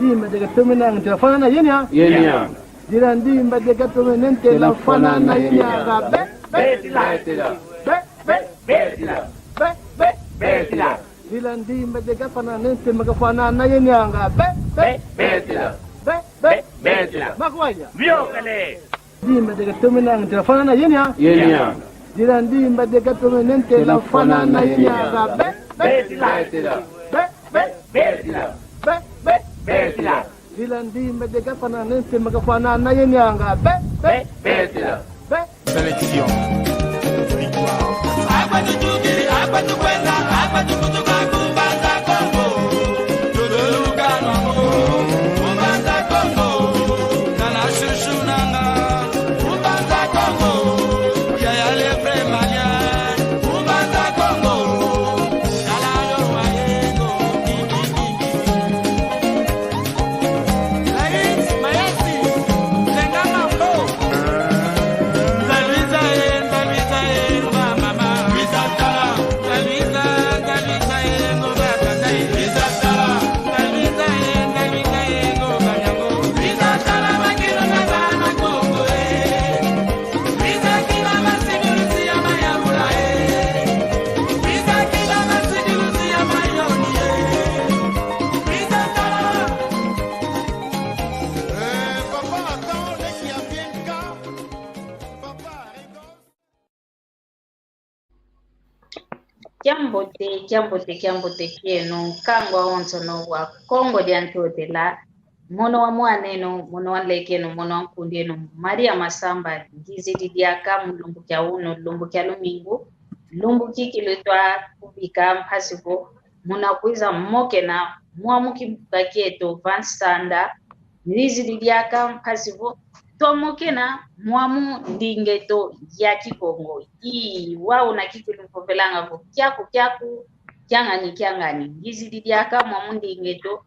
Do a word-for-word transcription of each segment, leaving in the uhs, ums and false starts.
Ndimba dia katomene ntela fwanana yenya. Yenya. Dila ndimba dia katomene ntela fwanana yenya. Be, be, tila. Be, be, be, tila. Be, be, be, tila. Dila ndimba dia kafwanana ntela makafwanana yenya. Be, be, be, tila. Be, be, be, tila. Makwaya. Vyokele. Ndimba dia katomene ntela fwanana yenya. Yenya. Dila ndimba dia katomene ntela fwanana yenya. Be, be, be, tila. Be, be, be, tila. Be, be, be, tila. Dila ndimba dia kafwanana ntela makafwanana yenya. Be, be, be, tila. Be. Sélection. Kiambote, kiambote, kiambote kieno, nkangu awonsono wa Kongo dia Ntotela, mono wa mwan'eno, mono wa nlek'eno, mono wa nkundi'eno, Maria Masamba, ngizidi diaka mu lumbu kia unu, lumbu kia lumingu, lumbu kikilu twakubika mpasi vo muna kwiza mokena mwamu kimbuka kieto va nsanda, ngizidi diaka mpasi vo twamokena mwamu nding'eto ya Kikongo. Ii, wau una kikilu mvovelanga vo kiaku kiaku, kiangani kiangani. Ngizidi diaka mwamu nding'eto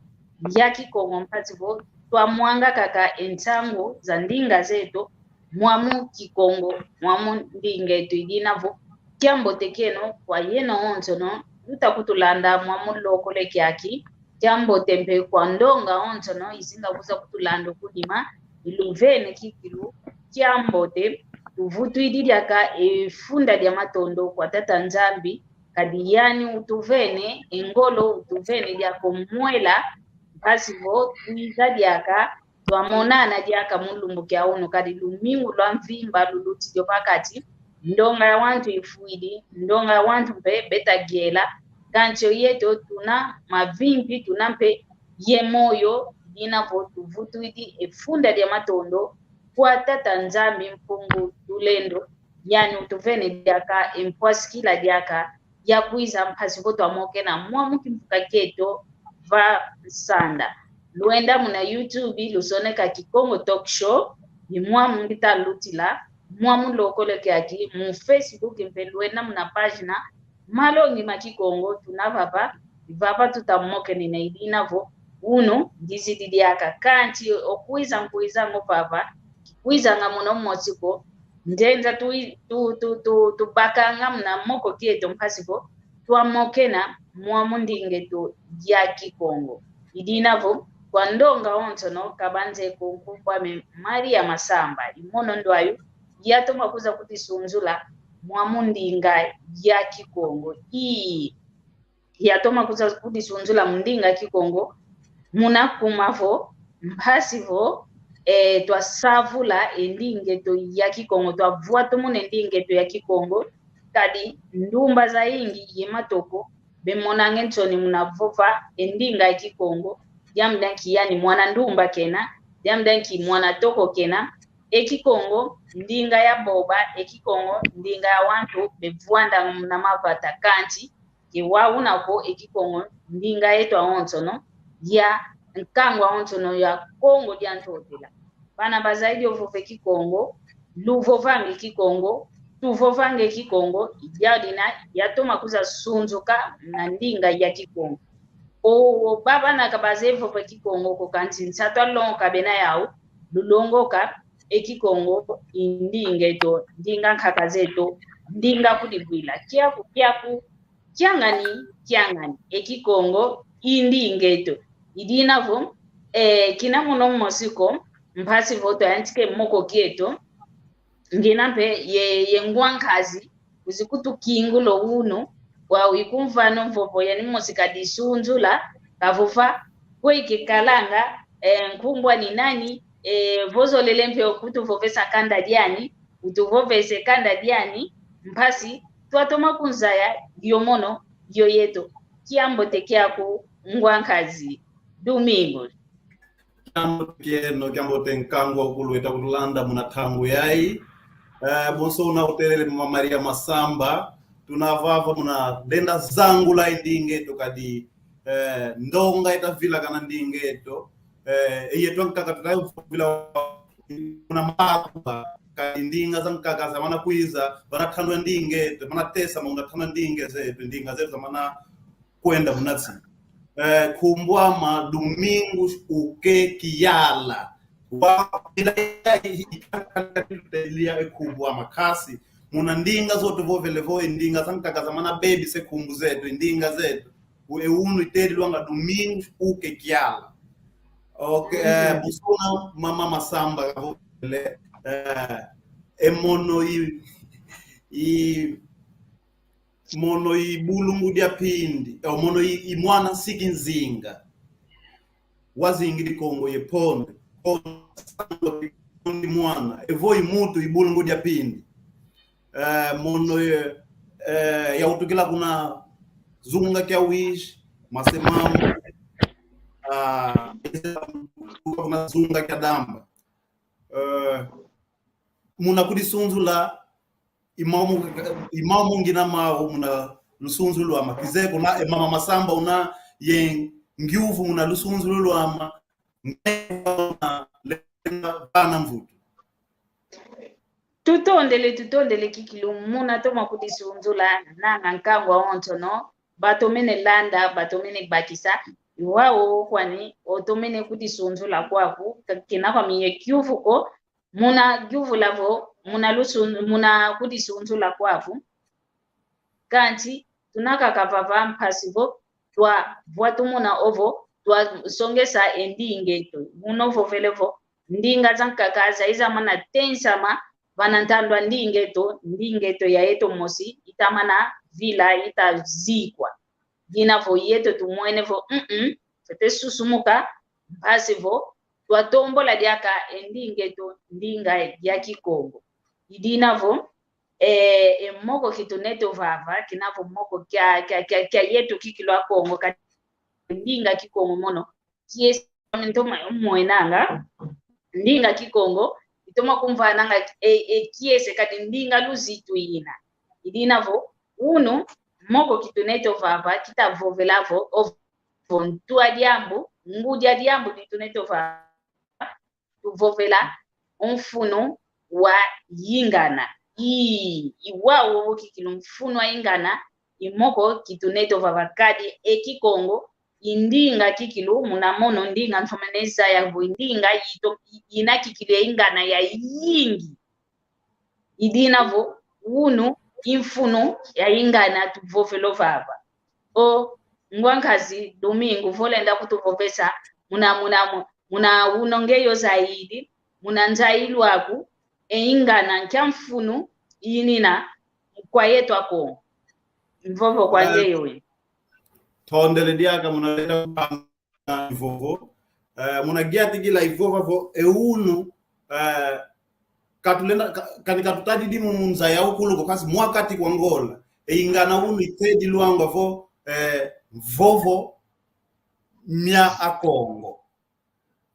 ya Kikongo mpasi vo twamwanga kaka e nsangu za ndinga zeto mwamu Kikongo, mwamu nding'eto. I dina vo kiambote kieno kwa yeno onsono luta kutulanda mwamu lokole kiaki, kiambote mpe kwa ndonga onsono izinga kwiza kutulanda kunima, iluvene kikilu kiambote. Tuvutwidi diaka e funda dia matondo kwa Tata Nzambi, kadi yani utuvene e ngolo, utuvene diaka o mwela, mpasi vo twiza diaka twamonana diaka mu lumbu kia unu, kadi lumingu lwa mvimba lulutidi o pakati, ndonga ya wantu ifwidi, ndonga ya wantu mpe beta yela, kansi o yeto tuna mavimpi, tuna mpe ye moyo. I dina vo tuvutwidi e funda dia matondo kwa Tata Nzambi Mpungu Tulendo, yani utuvene diaka e mpwasikila diaka ya kwiza mpasi vo twamokena mwamu kimbuka kieto va nsanda. Lwenda muna YouTube, lusoneka Kikongo Talk Show, ni mwamu ngita lutila, mwamu lokole kiaki. Mu Facebook mpe lwenda muna página Malongi ma Kikongo, tuna vava, vava tuta mokenena. I dina vo unu ngizidi diaka, kansi o kwiza nkwizanga o vava, kikwizanga muna mosi ko, nzenza tu, tu, tu, tu, tubakanga muna moko kieto mpasi vo twamokena mwamu nding'eto ya Kikongo. I dina vo kwa ndonga onsono kabanze ko nkumbu ame Maria Masamba, i mono ndwayu yatoma kwiza kudisunzula mwamu ndinga ya Kikongo. Ii, yatoma kwiza kudisunzula mu ndinga Kikongo, muna kuma vo mpasi vo, eh, twasavula e nding'eto ya Kikongo, twavwatumuna e nding'eto ya Kikongo, kadi ndumba zayingi ye matoko bemonanga e nsoni muna vova e ndinga ya Kikongo, diambu dia nki yani mwana ndumba kena, diambu dia nki mwana toko kena. E Kikongo ndinga ya boba, e Kikongo ndinga ya wantu bevwandanga muna mavata, kansi ke wau una ko, e Kikongo ndinga yeto awonsono, ya nkangu awonsono ya Kongo dia Ntotela. Bana bazayidi ovova e Kikongo, luvovanga e Kikongo, tuvovanga e Kikongo. I diau dina yatoma kwiza sunzuka na ndinga ya Kikongo. O, o, ba bana ka bazeye vova Kikongo ko, kansi nsatu a longoka bena yau, lulongoka e Kikongo i nding'eto, ndinga nkaka zeto, ndinga kudibwila. Kiaku, kiaku, kiangani, kiangani, e Kikongo i nding'eto. I dina vo eh, kina mono mosi ko, mpasi vo twayantika e moko kieto, ngina mpe ye, ye ngwankazi, wizi kutukingula unu, wau ikumvana o mvovo yani mosi kadisunzula, kavova, kwe ikikalanga, eh, nkumbu ani nani, eh, vo ozolele mpe okutuvovesa kanda diani, utuvovese kanda diani, mpasi twatoma kunzaya yo mono, yo yeto. Kiambote kiaku ngwankazi Domingo. Kiambote kieno, kiambote nkangu wakulu weta kutulanda muna ntangu yayi. Eh, bonso una utelele mama Maria Masamba, tuna vava muna lenda zangula e ndinga eto kadi, eh, ndonga eta vilakana ndinga eto. Eh, e yeto ankaka tuta vila muna makuba, kadi ndinga zankaka zamana kwiza, vana tandwa ndinga eto, vana tesa muna tandwa ndinga zeto, ndinga zeto zamana kwenda muna nsi. Eh, nkumbu ama Domingos Uke Kiala. Wa, ila, ila, ila, ila, nkumbu ama kasi. Muna ndinga zo tuvovele vo, ndinga zankaka zamana bebisa e nkumbu zeto, ndinga zeto. U-, e unu itedilwanga Domingos Uke Kiala. Ok, eh, mhm, bonso una mama Masamba, kavovele, eh, e mono i, i, mono i bulungu dia pindi, eh, mono i, i mwana nsiki nzinga. Wazingidi Kongo ye ponde. Ponde mwana. Evo i mutu i bulungu dia pindi. Eh, mono, eh, eh, yautukila kuna zunga kia Uíge, Masemamu, ah, kuna zunga kia Damba. Eh, muna kudisunzula, i mau mu-, i mau mungina mau muna lusunzulu lwama. Kizeye kuna, e mama Masamba una ye ngiuvu muna lusunzulu lwama, ngena vana mvutu. Tutondele, tutondele kikilu muna toma kudisunzula, nanga nkangu awonsono, batomene landa, batomene bakisa, wau kwani, otomene kudisunzula kwaku, ka-, kena kwami ye kiuvu ko, muna kiuvu lavo, muna lusun-, muna kudisunzula kwaku. Kansi, tuna kaka vava mpasi vo, twavua tumona ovo, twasongesa e ndinga eto. Muna ovovele vo, ndinga zankaka zaiza mana tensama, vana ntandwa ndinga eto, ndinga eto ya yeto mosi, itamana vila, itazikwa. Dina vo yeto tumwene vo, mm, fwete susumuka, mpasi vo, twatombola diaka e ndinga eto, ndinga ya Kikongo. I dina vo, eh, e moko kitunete ovava, kina vo moko kia, kia, kia, kia yeto kikilu Akongo, ka ndinga Kikongo mono, kiese ntoma mwenanga, ndinga Kikongo, itoma kumvananga, e, e, kiese kadi ndinga luzitu ina. I dina vo, unu, moko kitunete ovava, kitavovela vo, ovo ntu a diambu, ngudi a diambu ditunete ovava, tuvovela o mfunu wa ingana. I, i wau kikilu mfunu wa ingana, i moko kitunete ovava kadi e Kikongo, i ndinga kikilu, muna mono ndinga ntomene zaya vo i ndinga ito, i, ina kikilu ya ingana yayingi. I dina vo, unu, i mfunu ya ingana tuvovela ovava. O, ngwankazi Domingo, vo olenda kutuvovesa, muna, muna, mu-, muna unongeyo zaidi, muna nzailu aku, e ingana nkia mfunu inina kwa yeto Akongo. Mvovo kwa ngeyo we. Tondele diaka muna lenda na ivovo. Eh, muna giatigila ivova vo, e unu, eh, katulenda, ka-, kani katutadidi mu nza ya ukulu ko kasi mwa kati kwa Ngola. E ingana unu itedilwanga vo, eh, mvovo mia Akongo.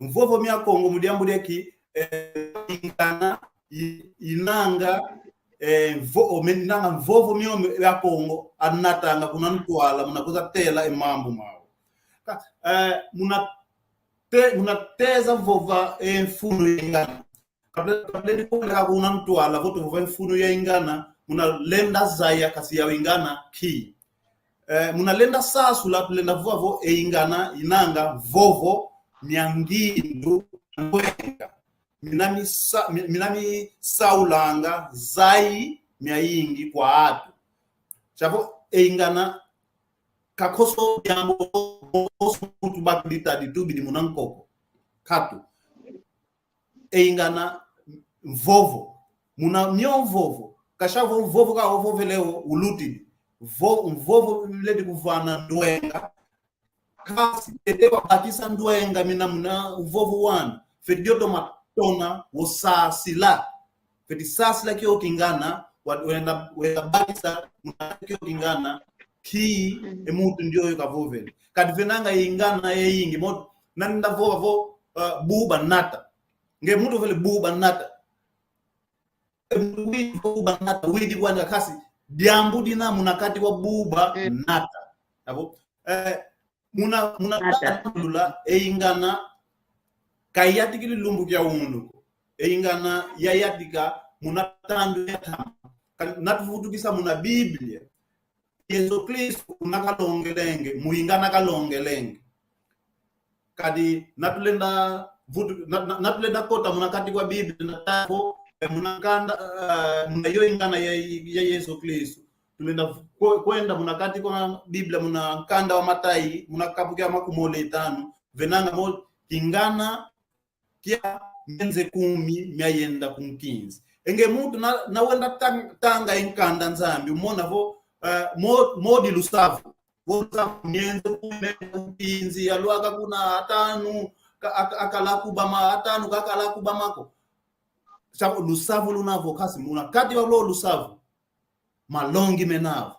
Mvovo mia Kongo mu diambu dia ki, eh, ingana i-, inanga, eh, mvo-, o, me-, inanga mvovo mio mia Kongo anatanga kuna ntwala, muna kwiza tela e mambu mau. Ka-, eh, muna te-, muna teza vova e mfunu ya ingana. Kable-, kable ni kole ka kuna ntwala, vo tuvova e mfunu ya ingana, muna lenda zaya kasi ya ingana ki. Eh, muna lenda sasula, tulenda vova vo e ingana inanga mvovo mia ngindu, ngwenga. Mina misa-, mi-, mina misaulanga zai miayingi kwa atu. Chavo e ingana kakoso diambu, koso mutu bakidi tadi tubidi muna nkoko. Katu. E ingana mvovo. Muna mio mvovo. Kasha vo mvovo ka ovovele o ulutidi. Vo, mvovo ledi kuvana ndwenga. Kasi, tete wabakisa ndwenga mina muna uvovo wani. Feti dio toma tona, wosasila. Feti sasila kio kingana, wa-, wenda, wenda bakisa, muna kio kingana, ki, mm, e muntu ndioyo kavovele. Kadi venanga ingana yayingi, mo, nani ndavova vo, uh, buba nata. Nge muntu vele buba nata. E muntu widi buba nata, widi kwani kasi, diambu dina muna kati kwa buba, mm, nata. Abo? Eh, muna, muna nata. Tata lula, e ingana, kayatikili lumbu kia unu. E ingana, yayatika, muna tandu ya tama. Ka-, natuvutukisa muna Biblia. Yesu Kristu una kalongelenge, mu ingana kalongelenge. Kadi natulenda vutu-, na-, na-, natulenda kota muna kati kwa Biblia na tala vo, eh, muna nkanda, eh, muna yo ingana ya, ya Yesu Kristu. Tulenda kwe-, kwenda muna kati kwa Biblia, muna nkanda wa Matai, muna kapu kia makumole tanu, venanga mo kingana kia mienze kumi miayenda ku nkinzi. E nge muntu na, na wenda tang-, tanga e nkanda Nzambi, umona vo, eh, mo-, modi lusavu. Vo lusavu mienze kumi miayenda ku nkinzi, yalwaka kuna atanu, ka-, aka-, akala kubama, atanu kakala kubama ko. Sa lusavu luna vo kasi, muna kati wa lo lusavu. Malongi mena vo.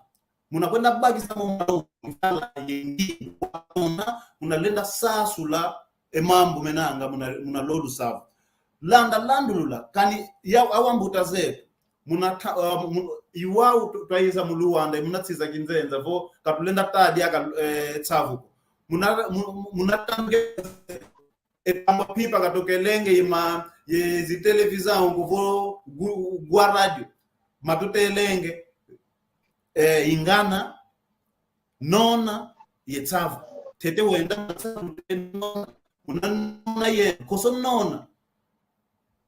Muna kwenda bakisa mo malongi, mfala yengi, muna, muna lenda sasula e mambu menanga, muna, muna lo lusavu. Landa landulula, kani ya, awa mbuta zetu. Muna ta-, uh, mu-, iwau tu-, twaiza mu Luanda, muna tiza kinzenza, vo, katulenda tadi aka, eh, tsavu. Muna, mu-, muna tange e tamba pipa katokelenge ye ma, ye zi televisão ngo vo gu-, gwa radio. Matutelenge, eh, ingana, nona, ye tsavu. Tete wenda, nona, una nona ye, koso nona.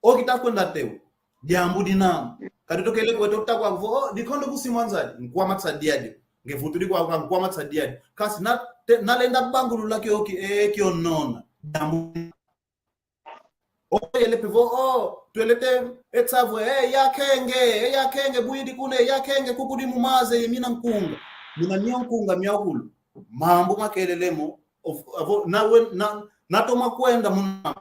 Oki takwenda teu. Diambu dina. Kadi tokele kweto takwa vo, oh, dikondo kusimwa nzadi. Nkwama tsadiadi. Nge vutu dikwa kwa nkwama tsadiadi. Kasi na, te, nalenda bangulula kio ki, eh, kio nona. Diambu. Oh, yele pe vo, oh, twelete, e tsavu, eh, yakenge, eh, yakenge, bwidi kuna, eh, yakenge, kukudi mu maze, ye mina nkunga. Muna mio nkunga, mia ukulu. Mambu makelele mo, of, avo, na we, na, natoma kwenda muna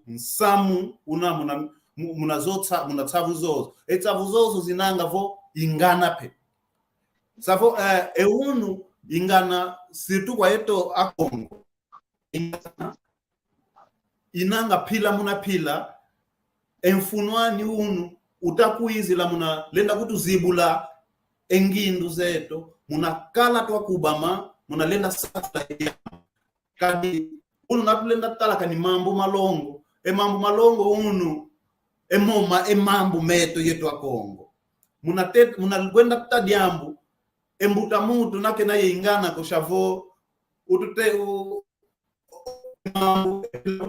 nsamu una muna, mu-, muna zo tsa-, muna tsavu zozo. E tsavu zozo zinanga vo ingana pe. Sa vo, eh, e unu ingana surtout kwa yeto Akongo. Ingana inanga pila muna pila, e mfunu ani unu utakwizila muna lenda kutuzibula e ngindu zeto, muna kala twakubama, muna lenda sasula. Kadi unu natulenda tala kani mambu malongo. E mambu malongo unu, e moma, e mambu meto yeto Akongo. Muna te-, muna kwenda ta diambu, e mbuta muntu nakena ye ingana ko sa vo, utute u-, mambu,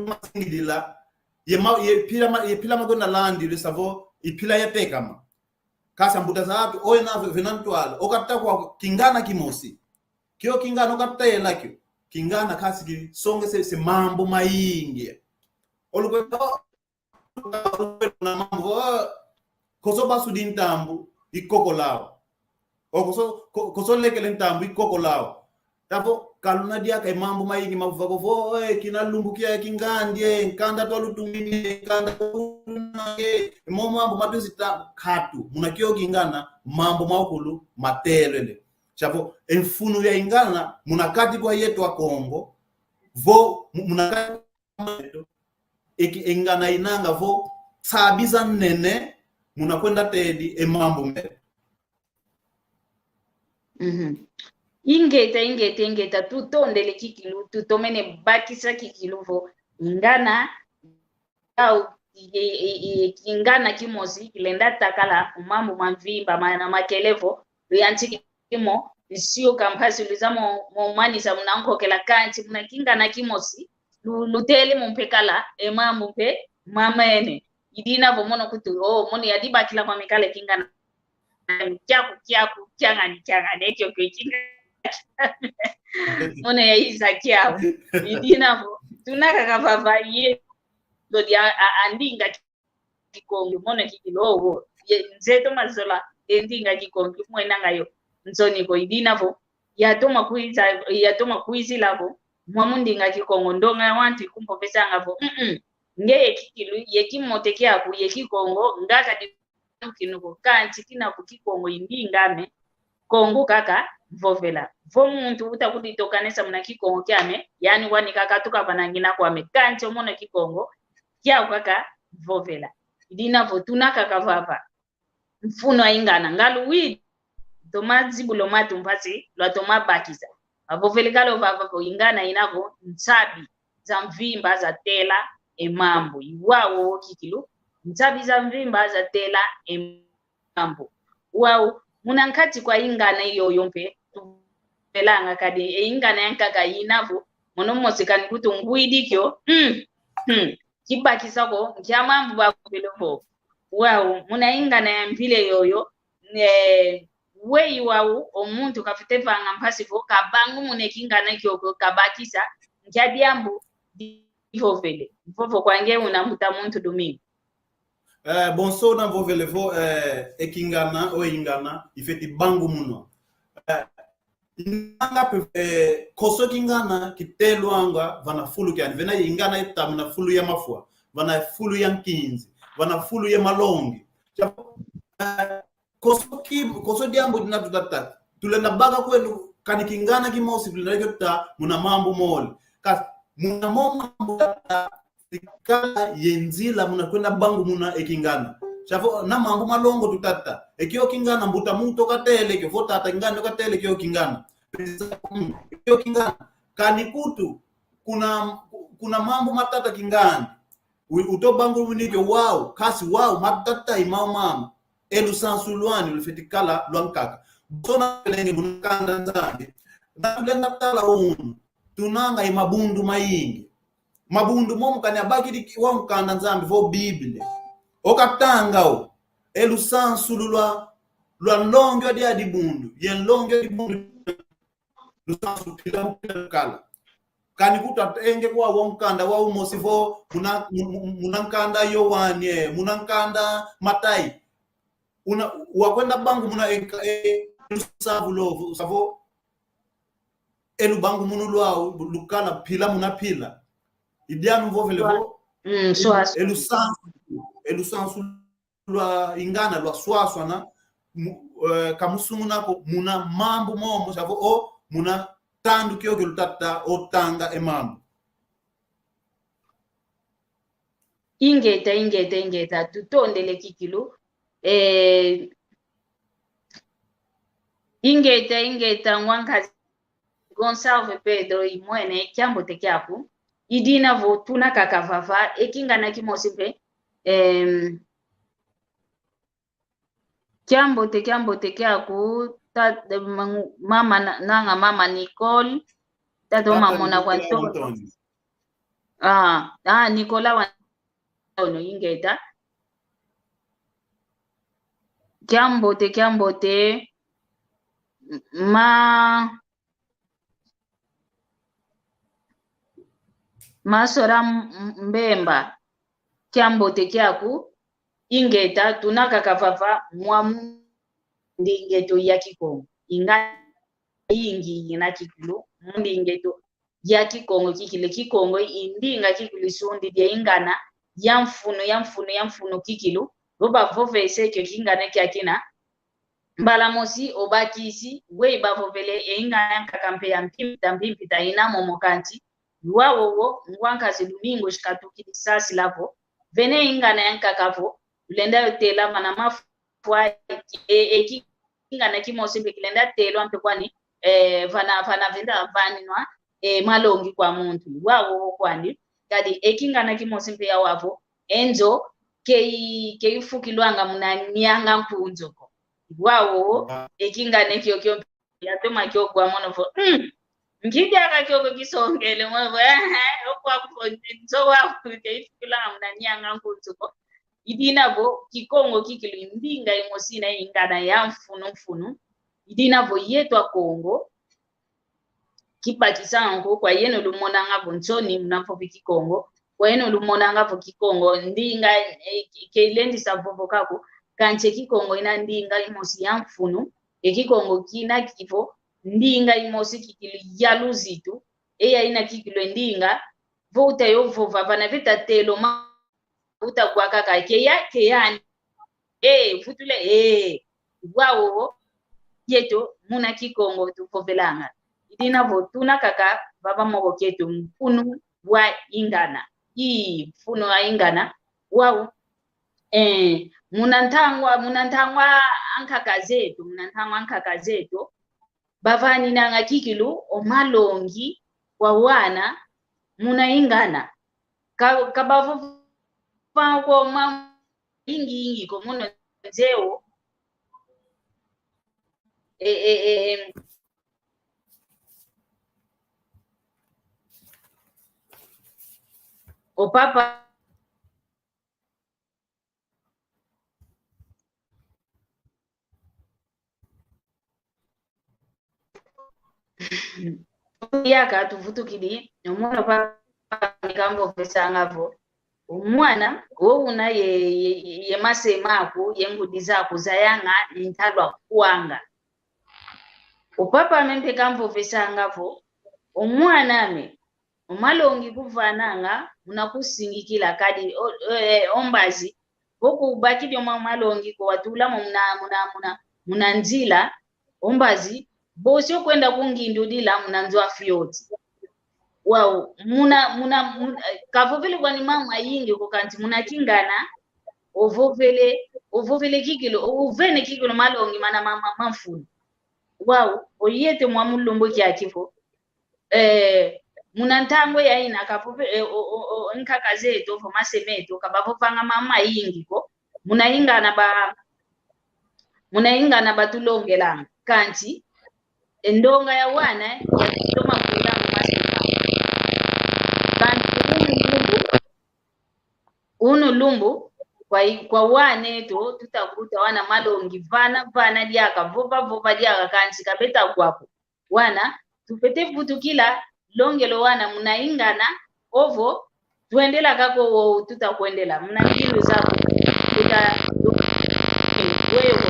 masingidila, ye ma-, ye pila ma-, ye pila makwenda landi, lesa vo, i pila yatekama. Kasa mbuta zatu, oye na ve-, vena ntwala, okata kwa kingana kimosi. Kio kingana okata yela kio. Kingana kasi kisonge se, se mambu mayingi. Olukwenda, olukwenda na mambu, oh, koso basudi ntambu, ikoko lao. O koso, ko-, koso lekele ntambu, ikoko lao. Tavo, kaluna diaka e mambu mayingi mavova ko vo, eh, kina lumbu kia kingandi, eh, nkanda twalutumini, nkanda twalutumini, eh, mo mambu matwizita katu, muna kio kingana, mambu maukulu, matelele. Savo, e mfunu ya ingana, muna kati kwa yeto Akongo, vo, mu-, muna kati kwa yeto, eki ingana inanga vo, sabiza nene, muna kwenda tedi, e mambu me. Mhm. Ingeta, ingeta, ingeta, tutondele kikilu, tutomene bakisa kikilu vo, ingana, au, e, e, e, kingana kimosi, kilenda takala, mambu mamvimba, mana makele vo, luyantikimo, nsio kampasi luiza mo, mo manisa muna nkokela kansi, muna kingana kimosi, lu-, lutele mo mpe kala, e mambu mpe, mamene. Idina vo mono kutu, oh, mono yadibakila kwa mikale kingana. Kiaku, kiaku, kiangani, kiangani, ekio, kio, kingana. Mono yaiza kiaku. Idina vo, Tuna kaka vava ye, ndo dia a, a ndinga Kikongo, mono kikilu wo. Ye, nzeto mazola, e ndinga Kikongo, mwenanga yo. Nsoni ko idina vo. Yatoma kwiza, yatoma kwizila vo. Mwa mu ndinga Kikongo, ndonga ya wantu ikumpovesanga vo. Mm-mm. Nge ye kikilu, ye kimote kiaku, ye Kikongo, nga kadi kinu ko, kansi kina ku Kikongo i ndinga ame, Kongo kaka vovela. Vo muntu uta kuditokanesa muna Kikongo kiame, yani wani kaka tuka vanangina kwame, kansi o mono Kikongo kiau kaka vovela. Idina vo tuna kaka vava. Mfunu a ingana, nga luwidi, toma zibula o matu mpasi, lwatoma bakisa. Bavovele kala vava vo ingana ina vo nsabi za mvimba zatela e mambu. I wau kikilu, nsabi za mvimba zatela e mambu. Wau, muna nkati kwa ingana yoyo mpe, tuvelanga kadi, e ingana yankaka ina vo, mono mosi kani kutu ngwidi kio, mm, mm, kibakisa ko, nkia mambu bavovele vo. Wau, muna ingana ya mpila yoyo, ne, weyi wau, o muntu kafwete vanga mpasi vo, kabangumuna e kingana kiokio, kabakisa, nkia diambu divovele. Vovo kwa nge una mbuta muntu Domingo. Eh, bonso una vovele vo, eh, e kingana, o ingana, ifwete bangumunwa. Eh, inanga pe, eh, konso kingana kitelwanga vana fulu kiani. Vena ingana ita muna fulu ya mafwa, vana fulu ya nkinzi, vana fulu ya malongi. Sia, eh, konso ki, konso diambu dina tuta tata. Tulenda baka kwenu kani kingana kimosi tulenda kio ta muna mambu mole. Kasi muna mo mambu tata, ikala ye nzila muna kwenda bangumuna e kingana. Sia vo na mambu malongo tuta tata. E kio kingana mbuta muntu katele kio vo tata kingana katele kio kingana. Kio kingana. Kani kutu kuna, kuna mambu matata kingana. U-, uto bangumuni kio wau, kasi wau, matata i mau mama. E lusansu lwani lufwete kala lwankaka. Sona lenge muna nkanda Nzambi. Na tulenda tala unu. Tunanga i mabundu mayingi. Mabundu momo kani abakidi ki-, wa nkanda Nzambi vo Biblia. O katanga o. E lusansu lulwa, lwa nlongi wa dia dibundu. Ye nlongi wa dibundu. Lusansu pila mu pila kala. Kani kutu atenge kwa wa nkanda wa umosi vo muna, mu-, mu-, muna nkanda Yoane, muna nkanda Matai. Una, wakwenda bangumuna e, e, lusansu lo, savo, e lubangumunu lwau, lukala pila muna pila. I dianu mvovele vo, mm, e lu-, swa, swa. E lusansu, e lusansu lwa ingana lwaswaswana, mu-, eh, kamusunguna ko muna mambu momo, savo o muna tandu kiokio lutata o tanga e mambu. Ingeta, ingeta, ingeta, tutondele kikilu. Eh, ingeta, ingeta, ngwankazi Gonçalves Pedro, i mwene, kiambote kiaku. I dina vo tuna kaka vava, e kingana kimosi mpe, em, kiambote, kiambote kiaku, ta-, ma-, mama na-, nanga mama Nicole, tata wa Mamona kwa Ntoni. Ah, ah, Nicolas wa Ntoni, ingeta. Kiambote, kiambote, ma-, Masora M-, M-, Mbemba, kiambote kiaku, ingeta, tuna kaka vava mwa mu ndinga eto ya Kikongo. Inga yingi yina kikilu, mu ndinga eto ya Kikongo kikile. Kikongo i ndinga kikilu isundidi e ingana ya mfunu, ya mfunu, ya mfunu kikilu. Vo bavovese kio kingana kiakina, mbala mosi obakisi, weyi bavovele e ingana yankaka mpe ya mpimpita, mpimpita ina momo kansi. Wa wowo, ngwankazi Domingo si katukidi sasila vo, vene ingana yankaka vo, ulenda yo tela vana mafwa, e, e, ki-, ingana kimosi mpe kilenda telwa mpe kwani, e, vana, vana venda vaninwa, e, malongi kwa muntu. Wa wowo kwandi, kadi e kingana kimosi mpe ya wavo, e nzo, kei, kei ufukilwanga muna nianga nkunzu ko. Wa wowo, e kingana kiokio mpe yatoma kiokio wa mono vo, mm, nki diaka kiokio kisongele, mono vo, eh, eh, okwa kuvo, nzo wa kuke ifukilwanga muna nianga nkunzu ko. I dina vo, Kikongo kikilu ndinga imosi ina ingana ya mfunu mfunu. I dina vo yeto Akongo, kibakisanga ko, kwa yeno lumonanga vo nsoni muna vovi Kikongo, kwa yeno lumonanga vo Kikongo ndinga, eh, ke-, kelendisa vovoka ko, kansi e Kikongo ina ndinga imosi ya mfunu, e Kikongo kina kikivo ndinga imosi kikilu ya luzitu, eya ina kikilu e ndinga, vo uta yo vova, vana veta telo ma uta kwa kaka, keya, keya ni. Eh, vutule, eh. Vwa wowo, yeto, muna Kikongo tuvovelanga. I dina vo tuna kaka, vava moko kieto, mfunu wa ingana. Ii, mfunu wa ingana. Wau. Eh, muna ntangwa, muna ntangwa ankaka zeto, muna ntangwa ankaka zeto, bavaninanga kikilu o malongi kwa wana muna ingana. Ka, ka bavova kwa ma ingi ingi ko muna nzeo. E, e, e, e. O papa Yaka tuvutukidi, omono papa kamvovesanga vo, o mwana, wo una ye, ye, ye mase maku, ye ngudi zaku zayanga, ni ntalwa kwanga. O papa ame mpe kamvovesanga vo, o mwana ame, o malongi kuvananga, muna kusingikila kadi, o, e, o mbazi, vo kubakidi o ma-, malongi ko watula mo muna, muna, muna, muna nzila, o mbazi, bosi okwenda kungindudila muna nzo a fioti. Wau, muna, muna, muna, kavovele kwani mama mayingi ko kansi muna kingana, ovovele, ovovele kikilu, ovene kikilu malongi mana ma, ma, ma mfunu. Wau, o yeto mwa mu lumbu kiaki vo. Eh, muna ntangwa ya ina kavove, eh, o, o, o, nkaka zeto, vo mase meto, ka bavovanga mama mayingi ko. Muna ingana ba, muna ingana batulongelanga. Kansi, e ndonga ya wana, ya toma kula mu mase meto. Kansi, unu lumbu, unu lumbu, kwa i-, kwa wana eto, tutakuta wana malongi, vana, vana diaka, vova, vova diaka, kansi, ka beta kwa ko. Wana, tufwete vutukila, longela o wana muna ingana, ovo, twendela kaka wo tuta kwendela, muna ngindu zaku, tuta, weyo ko.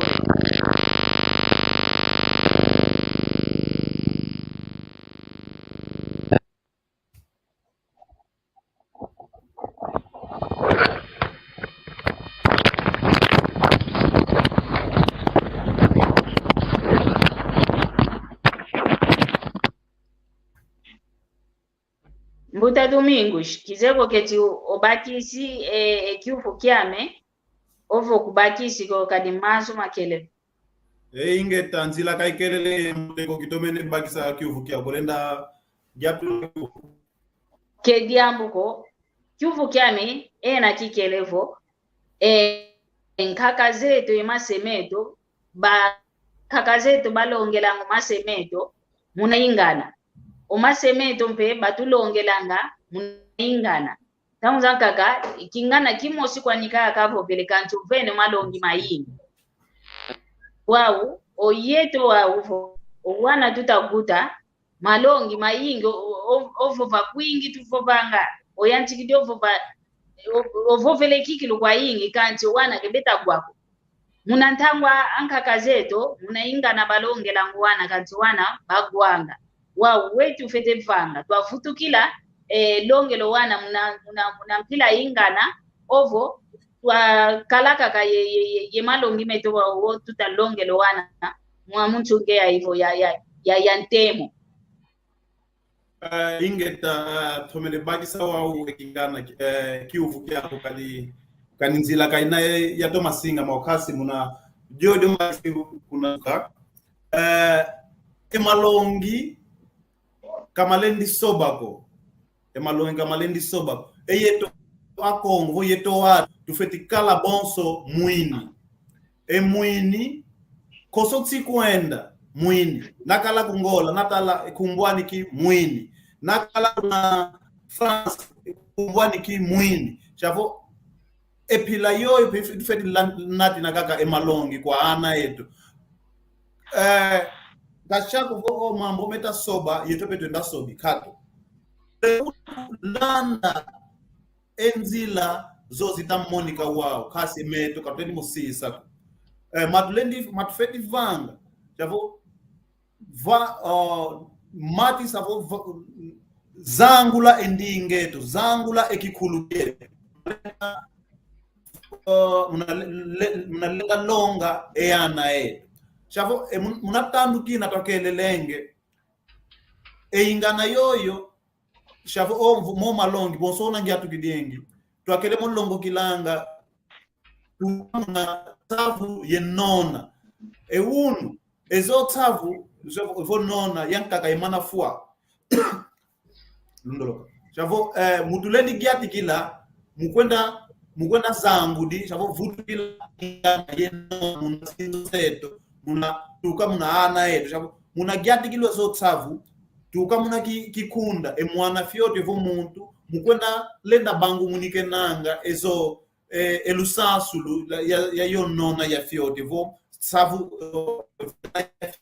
Mbuta Domingos, kizeye ko keti obakisi, e, e kiuvu kiame, ovo kubakisi ko kadi mazu makele. E, ingeta, nzila kaikelele, mbuta, ko kitomene bakisa kiuvu kia kulenda, diatu. Ke diambu ko, kiuvu kiame, ena kikele vo, e, nkaka zeto, e mase meto, ba, nkaka zeto balongelanga o mase meto, muna ingana. O mase meto mpe batulongelanga, muna ingana. Ntangu zankaka, kingana kimosi kwani kaka kavovele kansi ovene malongi mayingi. Wau, o yeto wau vo, o wana tutakuta, malongi mayingi, o, o, o, ovova kwingi tuvovanga, oyantikidi ovova, o, ovovele kikilu kwayingi, kansi o wana ke beta kwa ko. Muna ntangwa ankaka zeto, muna ingana balongelanga o wana, kansi o wana bawanga. Wau, wetu fwete vanga, twavutukila, e, longela o wana muna, muna, muna mpila ingana, ovo, twakala kaka ye, ye, ye, ye malongi meto wa, wo tutalongela o wana, mwa mu nsunge ya ivo ya, ya, ya, ya ntemo. Eh, ingeta, eh, tomene bakisa wau e kingana, eh, kiuvu kiaku kadi, kadi nzila kaina ya, ya toma singama okasi muna, diodio mbasi kuna ka. Eh, e malongi, ka malendi soba ko. E malongi ka malendi soba ko. E yeto Akongo, yeto wa, tufwete kala bonso mwini. E mwini, konso nsi kwenda, mwini. Nakala ku Ngola, natala kumbwani ki mwini. Nakala kuna France, kumbwani ki mwini. Chavo, e mpila yoyo, pe-, tufwete lan-, natina kaka e malongi kwa ana eto. Eh, Ka shako vo o mambu meta soba, yeto mpe twenda sobi, kato. Landa e nzila zo zita monika wau, kasi meto ka tweti mo sisa ko. Eh, matulendi, matufeti vanga. Shavo, va, uh, mati savo, va, zangula e ndinga eto, zangula e kikulu kieto. Uh, muna le-, le-, muna lenga longa e ana eto. Shavo, e mun-, muna tandu kina twakelelenge. E ingana yoyo, shavo o mvu-, mo malongi, bonso una ngiatu kidiengi. Twakele mo longokilanga, tuka muna tsavu ye nona. E unu, ezo tsavu, zo vo nona, yankaka imana fwa. Lundoloka. Shavo, eh, mutulendi giatikila, mukwenda, mukwenda zangudi, shavo vutukila, ye nona, muna sinzo zeto, muna, tuka muna ana eto, shavo, muna giatikilwa zo tsavu, tuka muna ki-, kikunda, e mwana fioti, evo muntu, mukwenda lenda bangumunikanga, ezo, eh, e lusansu lu-, la, ya, ya yo nona ya fioti, vo tsavu, eh,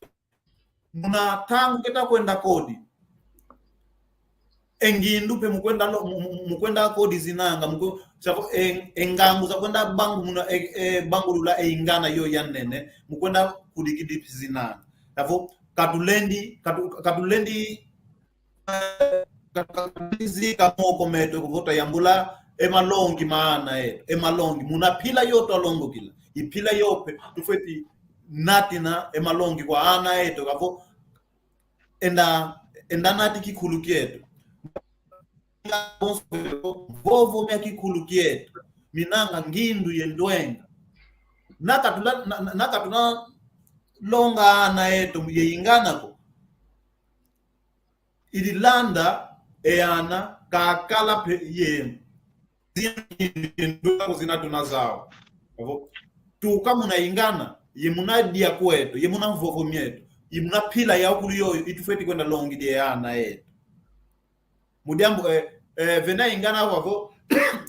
muna ntangu keta kwenda kodi. E ngindu mpe mukwenda lo-, mu-, mu-, mukwenda kodi zinanga, mukwe-, shavo, e, e ngangu za kwenda bangu muna, e, e, bangulula e ingana yo ya nene, mukwenda kudikidi zinanga. Shavo, katulendi, katu-, katulendi, eh, ka-, ka-, katulizika moko meto kuvota yambula e malongi ma ana eto, e malongi, muna pila yo twalongokila, i pila yo mpe, tufeti natina e malongi kwa ana eto, kavo enda, enda nati kikulu kieto. Vovo mia kikulu kieto, minanga ngindu ye ndwenga. Nakatula, na, na, nakatula longa ana eto ye ingana ko. Ili landa e ana kakala mpe ye. Zina, zina tuna zau. Avo, tuka muna ingana, ye muna dia kweto, ye muna mvovo mieto, ye muna pila ya ukulu yoyo, itufeti kwenda longidi e ana eto. Mu diambu, eh, eh, vena ingana wavo,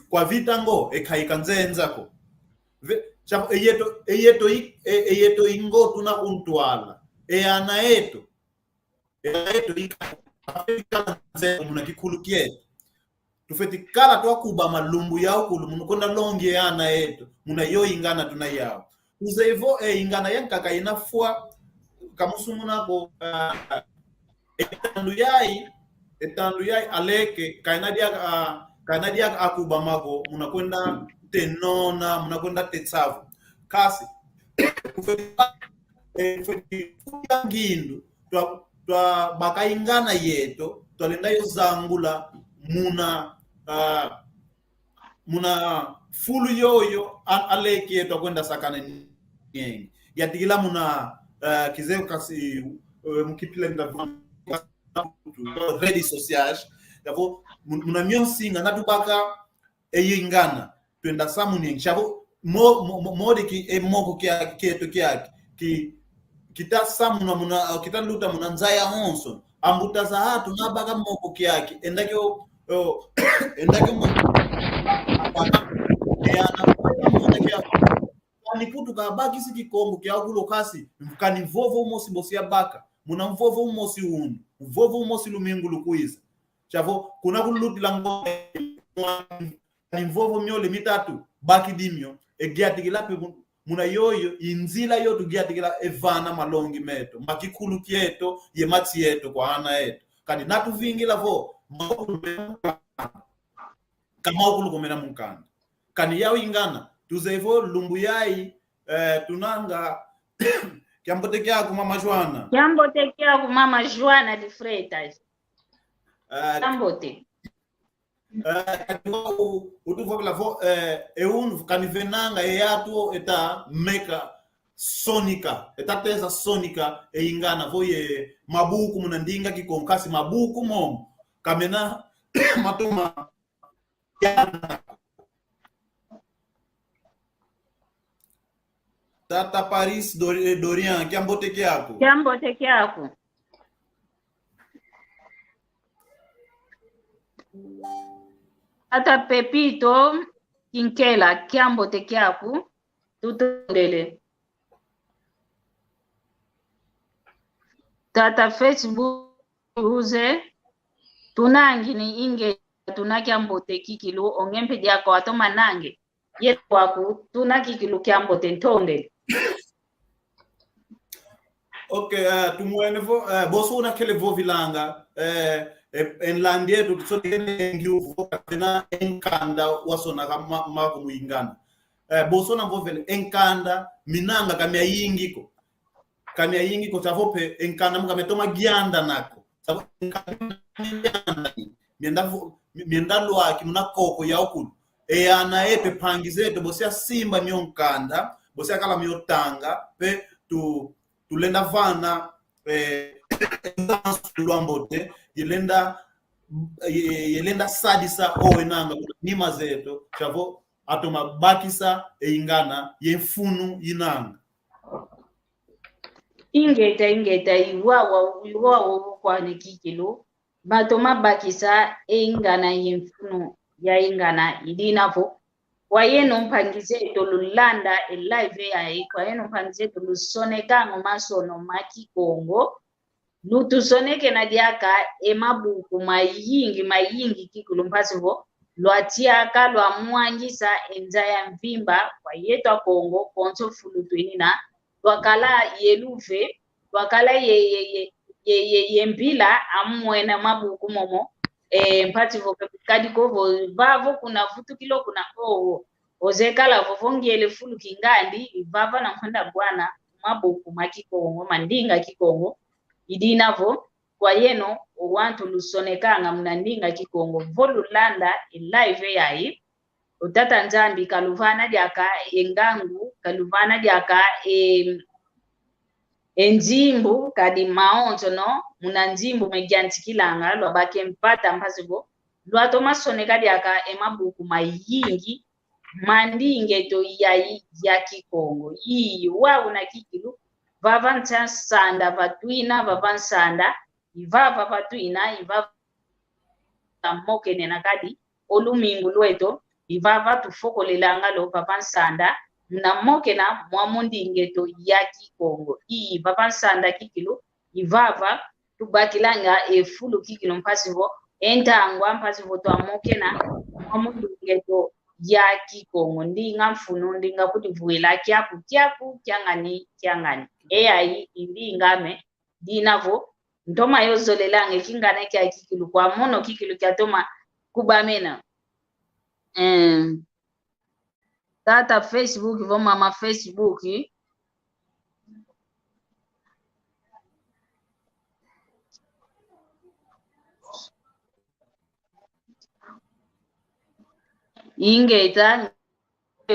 kwa vita ngo, e kaika nzenza ko. Ve-, shavo, e yeto, e yeto i-, e, e yeto ingo tuna kuntwala. E ana eto. E ana eto ika-, ika nzenza muna kikulu kieto. Tufeti kala twakuba malumbu ya ukulu, muna kwenda longi e ana eto. Muna yo ingana tuna yau. Uzeye vo, e ingana yankaka ina fwa, kamusunguna ko, ah, e tandu yai, e tandu yai aleke, kaina dia, ah, kaina dia akuba mako, muna kwenda te nona, muna kwenda te tsavu. Kasi, e, ngindu, twa, twabaka ingana yeto, twalenda yo zangula, muna, ah, muna fulu yoyo, a-, aleke yeto akwenda sakana ni-, niengi. Yatikila muna, eh, kizeo kasi, eh, mukipila nga redes sociais. Yavo, mun-, muna mionsinga, natubaka, e ingana, twenda samu niengi. Shavo, mo-, mo-, mo-, modi ki, e moko kia, kieto kiaki, ki, kita samuna muna, kita luta muna nza ya onso. Ambuta za atu nabaka moko kiaki. Enda kio, o, enda kio mo-, e ana, muna kia, kani kutu kabakisi Kikongo kia ukulu kasi, kani mvovo umosi mbosi yabaka. Muna mvovo umosi unu, mvovo umosi lumingu lukwiza. Shavo, kuna kulutila ngo, ni mvovo miole mitatu, bakidi mio, e giatikila mpe mu-, muna yoyo, i nzila yo tugiatikila e vana malongi meto, ma kikulu kieto, ye matsi eto kwa ana eto. Kani natuvingila vo, ma ukulu mena mu nkanda. Ka ma ukulu ko mena mu nkanda. Kani yau ingana, tuzeye vo lumbu yai, eh, tunanga, kiambote kiaku mama Joana. Kiambote kiaku mama Joana de Freitas. Eh, kiambote. Eh, kati wa u-, utuvovela vo, eh, e unu kani venanga e atu eta meka sonika, eta teza sonika e ingana vo ye mabuku muna ndinga Kikongo kasi mabuku momo, ka mena matoma. Tata Paris Dor-, Dorian, kiambote kiaku. Kiambote kiaku. Tata Pepito Kinkela, kiambote kiaku, tutondele. Tata Facebook uze, tunangi ni inge, tuna kiambote kikilu, onge mpe diaka watoma nange. Ye kwaku, tuna kikilu kiambote, ntondele. Ok, eh, tumwene vo, eh, boso una kele vovilanga, eh, eh, e nlandi eto, tusonekene ngiuvu, kapena e nkanda wasonaka ma-, mako mu ingana. Eh, boso una vovele, e nkanda, minanga ka miayingi ko. Ka miayingi ko, savo mpe e nkanda mu ka miatoma gianda nako. Savo e nkanda mienda vo-, mienda lwaki muna koko ya ukulu. E ana eto, mpangi zeto, bosi asimba mio nkanda, bosi akala mio tanga, mpe tu-, tulenda vana, eh, lwambote, yelenda, ye-, yelenda sadisa owe nanga, nima zeto, savo atoma bakisa e ingana ye mfunu inanga. Ingeta, ingeta, iwawa, iwawa, kwani kikilu. Batoma bakisa e ingana ye mfunu ya ingana, idina vo. Kwa yeno mpangi zeto lulanda e live yayi, kwa yeno mpangi zeto lusonekanga masono ma Kikongo. Lutusonekena diaka e mabuku mayingi, mayingi kikilu mpasi vo lwatiaka, lwamwangisa e nza ya mvimba kwa yeto Akongo, konso fulu twenina, lwakala ye luve, lwakala ye, ye, ye, ye, ye, ye mpila, amwena mabuku momo, e, mpasi vo kadi ko vo, vavo kuna vutukilo kuna owo. Ozekala vo vo ngiele fulu kingandi, ivava na nkwenda bwana mabuku ma Kikongo, ma ndinga Kikongo, idina vo, kwa yeno, o wantu lusonekanga muna ndinga Kikongo, vo lulanda e live yayi, o Tata Nzambi kaluvana diaka e ngangu, kaluvana diaka e, e nzimbu, kadi mawonsono, muna nzimbu megiantikilanga, lwabake mpata mpasi vo lwatoma soneka diaka e mabuku mayingi, ma ndinga eto yayi ya Kikongo. Ii, wau una kikilu, vava nsa-, nsanda, vatwina, vava nsanda, ivava vatwina, ivava tamokenena kadi, o lumingu lweto, ivava tufokolelanga lo vava nsanda, muna mokena mwa mu ndinga eto ya Kikongo. Ii, vava nsanda kikilu, ivava tubakilanga e fulu kikilu mpasi vo, e ntangwa mpasi vo twamokena mwa mu ndinga eto ya Kikongo. Ndinga mfunu, ndinga kudivwila kiaku, kiaku, kiangani, kiangani. E yayi, i ndinga ame, dina vo, ntoma yo zolelanga e kingana kia kikilu kwa mono kikilu kiatoma kubamena. Em, Tata Facebook, vo mama Facebook. Ingeta,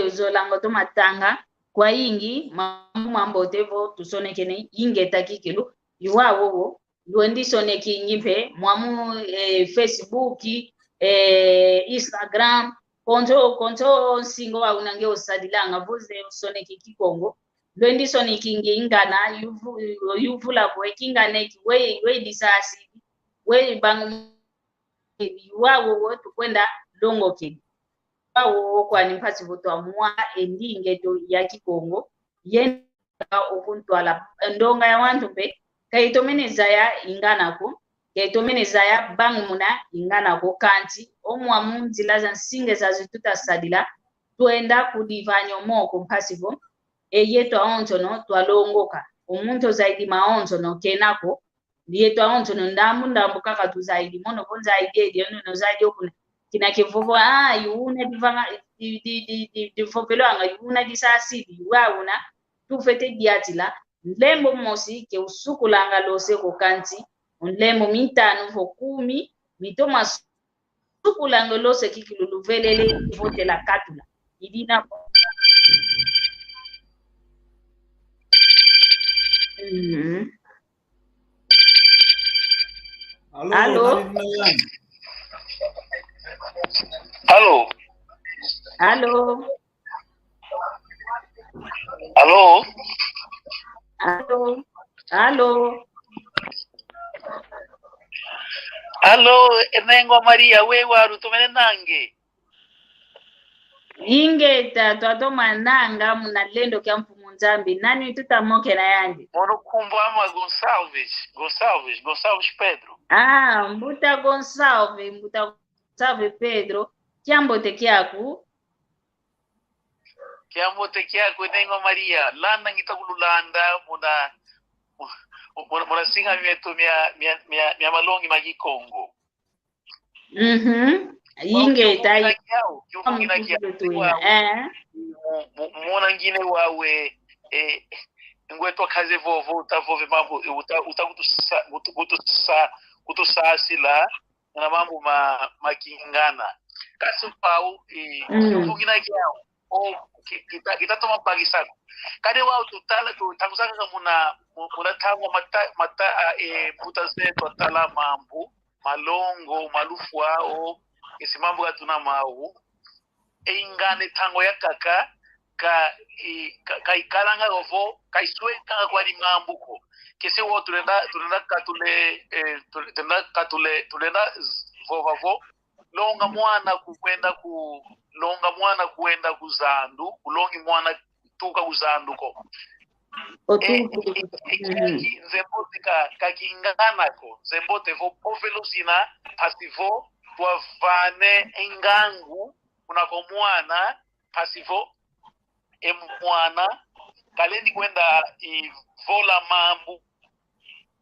zolanga toma tanga, kwayingi, mambu mambote vo tusonekene, ingeta kikilu, iwa wowo, lwendi sonekingi mpe, mwamu, eh, Facebook, eh, Instagram, konso, konso nsinga wa una nge osadilanga, vo ze osoneki Kikongo, lwendi sonekingi ingana, yuvu-, yuvula vo e kingana eki, we, we disasi, we bangu, iwa wowo tukwenda longokedi. Iwa wowo kwani mpasi vo twamwa e ndinga eto ya Kikongo, yenda okuntwala ndonga ya wantu mpe, ka itomene zaya ingana ko, ka itomene zaya bangumuna ingana ko, kansi o mwamu nzila za nsinga zazi tutasadila, twenda kudivanya o moko mpasi vo, e yeto awonsono twalongoka. O muntu ozaidi mawonsono kena ko, yeto awonsono ndambu ndambu kaka tuzaidi, mono vo nzaidi edi, ono nozaidi okuna. Kina ke vovo, ah, i una divanga, di, di, di, di, divovelo anga, i una disasidi, wa una, tufwete diatila, nlembo mosi ke usukulanga lose ko kansi, o nlembo mintanu vo kumi, mitoma sukulanga lose kikilu luvelele votela katula. Idina. Mhm. Allô? Allô? Allô? Allô? Allô? Allô? Allô? Allô, e nengwa Maria, we waru tomene nange. Ingeta, twatoma nanga muna lendo kia Mfumu Nzambi. Nani tutamokena yandi? Mono nkumbu ama Gonçalves, Gonçalves, Gonçalves Pedro. Ah, mbuta Gonçalves, mbuta Gonçalves Pedro. Kiambote kiaku. Kiambote kiaku, Nengwa Maria. Landa ngita kululanda muna, muna, muna singa mieto mia, mia, mia, mia malongi ma Kikongo. Mhm. Ingeta. Kiuvu ngina kiau, kiuvu ngina kiau. Eh. Mu-, mu-, muna ngine wawe, eh, ngwe twakaze vovo, utavove mambu, eh, uta-, uta kutusa-, kutu-, kutusa-, kutusasila, muna mambu ma, ma kingana. Kasi pau, eh, mm, kiuvu ngina kiau. O, ki-, kita, kita toma bakisa ko. Kadi wau tutala, tu-, tangusaka muna, mu-, muna tangwa mata-, mata-, ah, eh, mbuta zeto atala mambu malongo, ma lufwa, o, esi mambu katuna mau. E ingana e ntangwa yakaka, ka, i, ka, ka ikalanga vo, ka iswekanga kwani mambu ko. Kese wo tulenda, tulenda katule, eh, tule-, tulenda katule, tulenda vova vo, longa mwana kukwenda ku, longa mwana kwenda ku zandu, kulongi mwana tuka ku zandu ko. Otu-, eh, eh, eh, eh, mhm. Kiaki nzembote ka, ka kingana ko, nzembote vo povelo zina, mpasi vo twavane e ngangu kuna kwa mwana, mpasi vo e mwana kalendi kwenda ivola mambu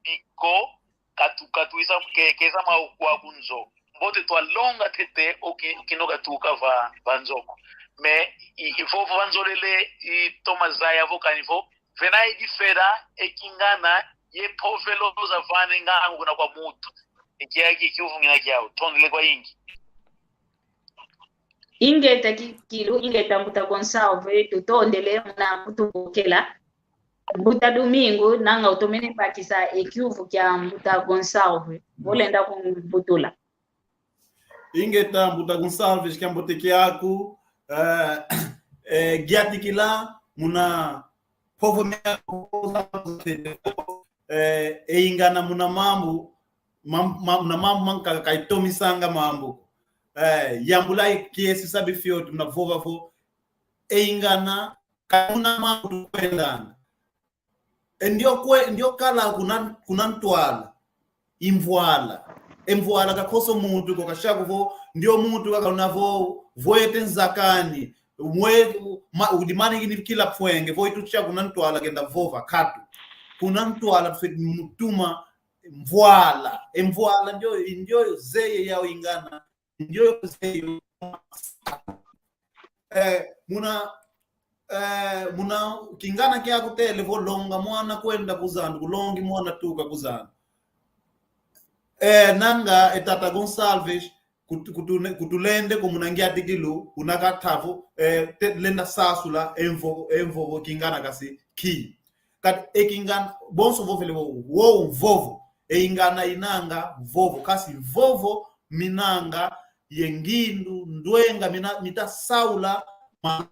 biko katu-, katuiza ke-, keza mau kwa kunzo. Mbote twalonga tete, o ki-, kino katuka va, va nzo ko. Me, i, i vo, vo va nzolele, i toma zaya vo kani vo, vena e difera, e kingana, ye povelo zavane ngangu kuna kwa mutu. E kiaki, kiuvu ngina kiau. Tondele kwayingi. Ingeta ki-, kikilu, ingeta mbuta Gonçalves, tutondele muna kutubokela. Mbuta Domingo, nanga utomene bakisa e kiuvu kia mbuta Gonçalves, vo lenda kumvutula. Ingeta mbuta Gonçalves, kiambote kiaku, eh, eh, giatikila muna povo mia, eh, e ingana muna mambu, mam-, mam-, muna mambu mankaka ka itomisanga mambu. Eh, yambula kiesi sabi fioti muna vova vo, e ingana, ka muna mambu tukwendanga. E ndio kwe-, ndio kala kuna, kuna ntwala. I mvwala. E mvwala ka konso muntu ko, kashako vo, ndio muntu kaka una vo, vwete nzakani, mwe-, ma-, udimani kini kila pwenge, vo itu tia kuna ntwala kenda vova, katu. Kuna ntwala tufwete mutuma mvwala. E mvwala ndio, ndio zeye yau ingana. Ndio zeye. Eh, muna, eh, muna kingana kiaku tele vo longa mwana kwenda ku zandu, kulongi mwana tuka ku zandu. Eh, nanga e tata Gonçalves, kutu-, kutune-, kutulende ko muna ngiatikilu, una kata vo, eh, te-, lenda sasula, e mvo-, e mvovo kingana kasi ki. Kadi e kingana, bonso vovele vo, wo mvovo, e ingana inanga mvovo, kasi mvovo minanga ye ngindu, ndwenga, mina-, mita saula, ma-,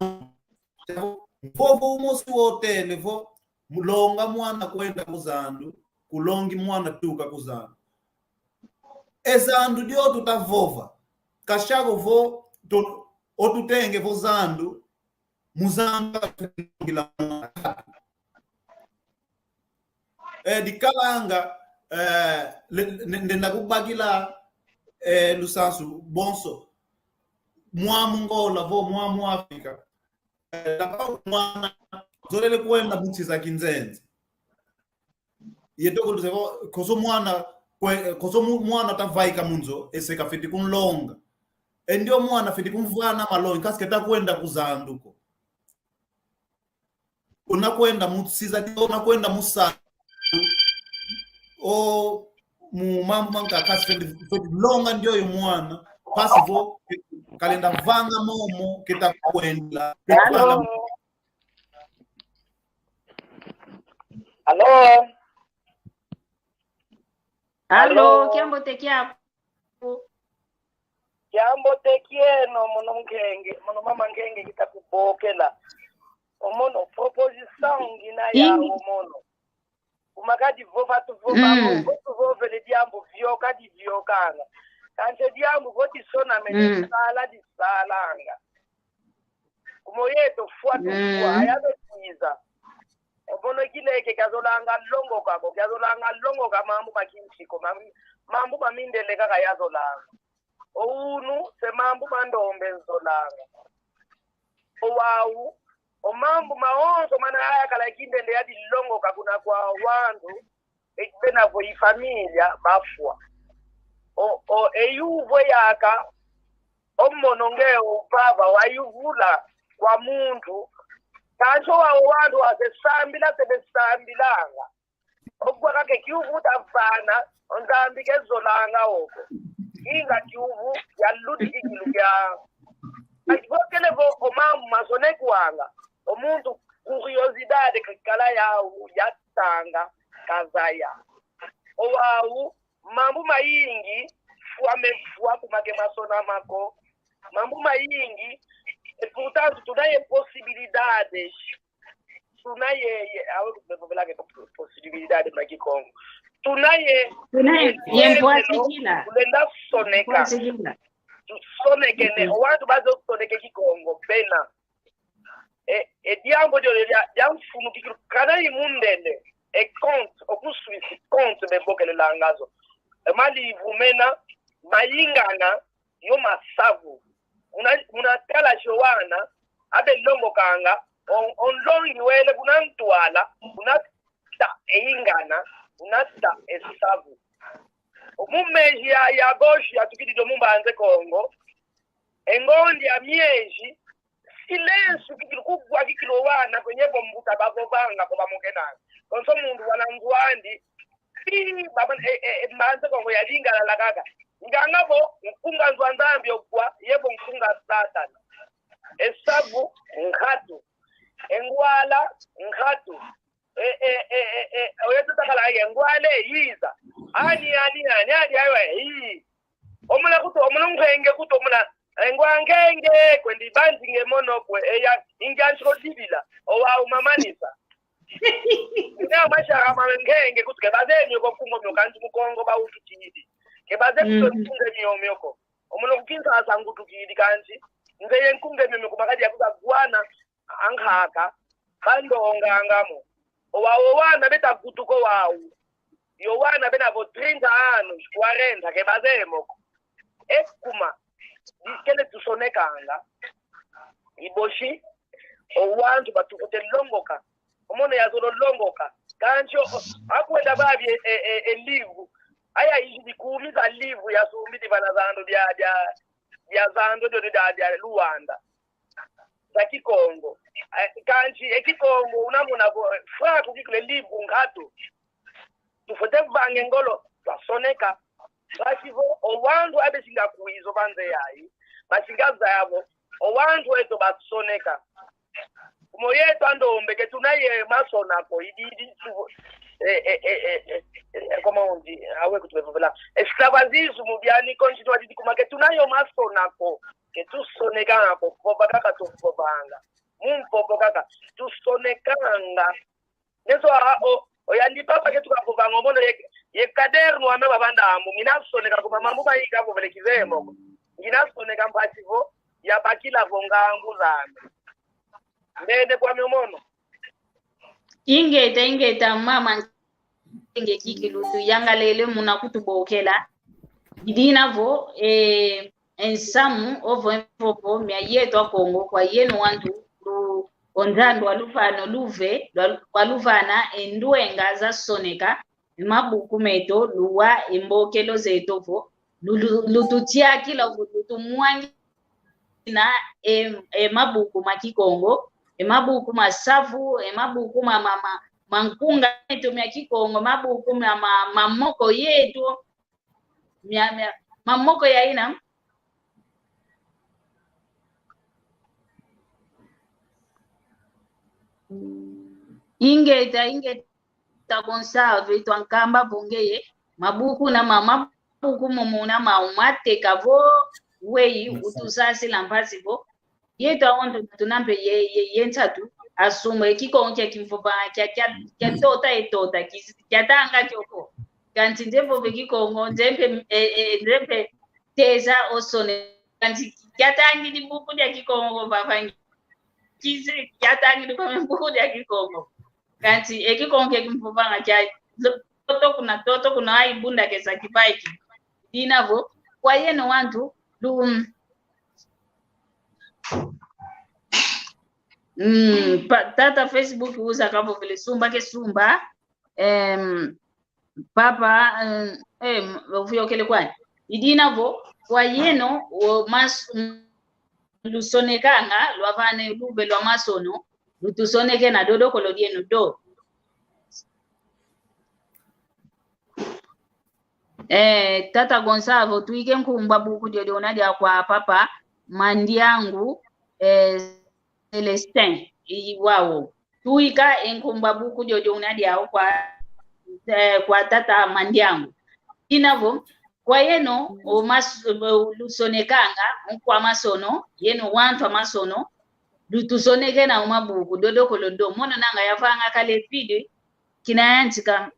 mvovo umosi wo tele vo, mulonga mwana kwenda ku zandu, kulongi mwana tuka ku zandu. E zandu dio tuta vova, kashako vo, tu-, o tutenge vo zandu, muzanga ngila mwana. Eh, dikalanga, eh, le-, ne-, ndenda kubakila, eh, lusansu bonso. Mwa mu Ngola vo, mwa mu Afrika. Eh, na pa mwana, zolele kwenda mu nsi za kinzenze. Yeto kuluze vo, konso mwana, kwe-, konso mu-, mwana tavaika mu nzo, ese kafiti kunlonga. E ndio mwana fiti kumvana malongi, kasi keta kwenda ku zandu ko. Una kwenda mu nsi za, una kwenda mu sa-, o, mu mambu mankaka kasi feti, feti longa ndioyo mwana, mpasi vo, kalenda vanga momo, keta kwendela, keta vanga momo. Alo? Alo, kiambote kiaku. Kiambote kieno, mono Nkenge, mono mama Nkenge kita kubokela. O mono, proposition ngina yau mono. Kuma kadi vova tuvova, mm, vo tuvovele diambu vioka diviokanga. Kansi diambu vo disonamene, mm, disala disalanga. Kuma yeto fwa tufwa, mm, aya be kwiza. Omono kileke kiazolanga longoka ko, kiazolanga longoka mambu ma kinsi ko, mam-, mambu ma mindele kaka yazolanga. O unu se mambu ma ndombe nzolanga. O wau, o mambu mawonso mana ayakala kindende yadi longoka kuna kwa wantu, e bena vo i família bafwa. O, o, e yuvo yaka, omono nge o vava wayuvula kwa muntu. Kansi o wau o wantu wase sambila se besambilanga. Okwa kake kiuvu tavana, o Nzambi kezolanga oko. Inga kiuvu kia ludi kikilu kia. Ati bokele vo o mambu masonekwanga, o muntu curiosidade kakala yau yatanga kazaya. O wau, mambu mayingi, fwa mefwa kuma ke masonama ko. Mambu mayingi, e portanto, tuna ye possibilidades. Tuna ye, ye, awe kutumevovelake po-, possibilidade ma Kikongo. Tuna ye, tuna ye, ye, ye mpwasikila. Tulenda soneka. Mpwasikila. Tusonekene. Mhm. O wantu bazo soneke Kikongo, bena. E, e diambu dio dia, dia mfunu kikilu, kana i mundele. E conte, oku Suisse, conte bebokelelanga zo. E malivu mena, mayingana, yo masavu. Muna, muna tala jo wana, abe longokanga, o, o nlongi wele kuna ntwala, kuna ta e ingana, kuna ta e savu. Mu meji ya, ya agosto yatukidi dio mu Mbanza Kongo, e ngonde ya mieji, silêncio kikilu, kugwa kikilu wana kwenye vo mbuta bavovanga ko bamokenanga. Konso muntu wana nzo andi, pi, baba, e, e, e, Mbanza Kongo yalingala kaka. Nganga vo, nkunga nzo a Nzambi ogwa, ye vo nkunga Satana. E savu, nkatu. E ngwala, nkatu. E, e, e, e, e, oyo tutakala ye ngwale, yiza. Ani, ani, ani, ani, ayo, e, yi. Omuna kutu, omuna nkenge kutu, omuna, e, ngwa nkenge, kwendi banzi nge mono kwe, e, ya, ingi ansi ko dibila, o wau mamanisa. Ina mashaka ma nkenge kutu ke baze mio ko kungo mio kansi mu Kongo ba utukidi. Ke baze kutu nkunge mio mio ko. Omuna ku Kinshasa ngutukidi kansi. Nze ye nkunge mio mio kumakadi ya kuta gwana. Ankaka, bandonganga mo. O wau o wana beta kutuka o wau. Yo wana bena vo trinta anos, quarenta, ke bazeye mo ko. Ekuma, dikele tusonekanga. I bosi, o wantu batufwete longoka. Omono yazolo longoka. Kansi o, akwenda babi e, e, e, e livro. Aya izidi kumi za livro yasumbidi vana zando dia, dia, dia zando dio dia, dia Luanda. Za Kikongo. Eh, kansi, e Kikongo, unamona vo, eh, fwa kukikule livro nkatu. Tufwete vanga e ngolo, twasoneka. Basi vo, o wantu abe singa kwiza o banze yayi. Basinga zaya vo, o wantu eto basoneka. Kumo yeto andombe ke tuna ye masona ko, idi, idi, tu, eh, eh, comment on dit, awe kutu bevovela. Esclavagisme biani continuidade kuma ke tuna yo masona ko. Ke tusonekanga ko, vova kaka tuvovanga. Mu mvovo kaka, tusonekanga. Neso a, o, o yandi papa ke tukavovanga, omono ye, ye caderno ame babanda amu, ngina soneka kuma mambu mayingi avovele kizeye mo ko. Ngina soneka mpasi vo, yabakila vo ngangu zame. Mbende kwame omono. Ingeta, ingeta, mama, nge kikilu tuyangalele muna kutubokela. Idina vo, eh, e nsamu, ovo e mvovo mia yeto a Kongo, kwa yeno wantu, lu, o Nzambi waluvana o luve, lwa-, waluvana e ndwenga za soneka, e mabuku meto, luwa e mbokelo zeto vo, lu-, lu-, lututiakila vo, lutumwangina e, e mabuku ma Kikongo, e mabuku masavu, e mabuku ma, ma, ma, ma nkunga meto mia Kikongo, mabuku ma, ma, ma moko yeto, mia, mia, ma moko ya ina. Ingeta, ingeta Gonçalves, twankamba vo ngeye, mabuku na ma, mabuku momo na ma, mateka vo, weyi, utusasila mpasi vo, yeto awondo tuna mpe ye, ye, ye nsatu, asumba e Kikongo kia kimvova, kia, kia, kia tota e tota, ki, kia tanga kioko. Kansi nze mvova e Kikongo, nze mpe, e, e, nze mpe teza osone. Kansi kia tangidi buku dia Kikongo, vava ngi. Kizi, kia tangidi kwame buku dia Kikongo. Kansi e Kikongo kimpovanga kia toto kuna, toto kuna, ai bunda kesa kivaiki. Dina vo, kwa yeno wantu, lu, mm, pa, tata Facebook uza kavovele sumba ke sumba, em, papa, em, em, ofiokele kwani. Idina vo, kwa yeno, o mas, lusonekanga, lwavane lube lwa masono, lutusoneke na dodokolo dieno do. Eh, tata Gonçalves, tuike nkumbu a buku diodio una dia kwa papa Mandiangu, eh, Celestin, i wau. Tuika e nkumbu a buku diodio una diau kwa, eh, kwa tata Mandiangu. Ina vo, kwa yeno, o mas, o lusonekanga, o kwa masono, yeno wantu a masono, lutusoneke na o mabuku, dodokolo do. Mono nanga yavanga kala e vídeo, kina yantika.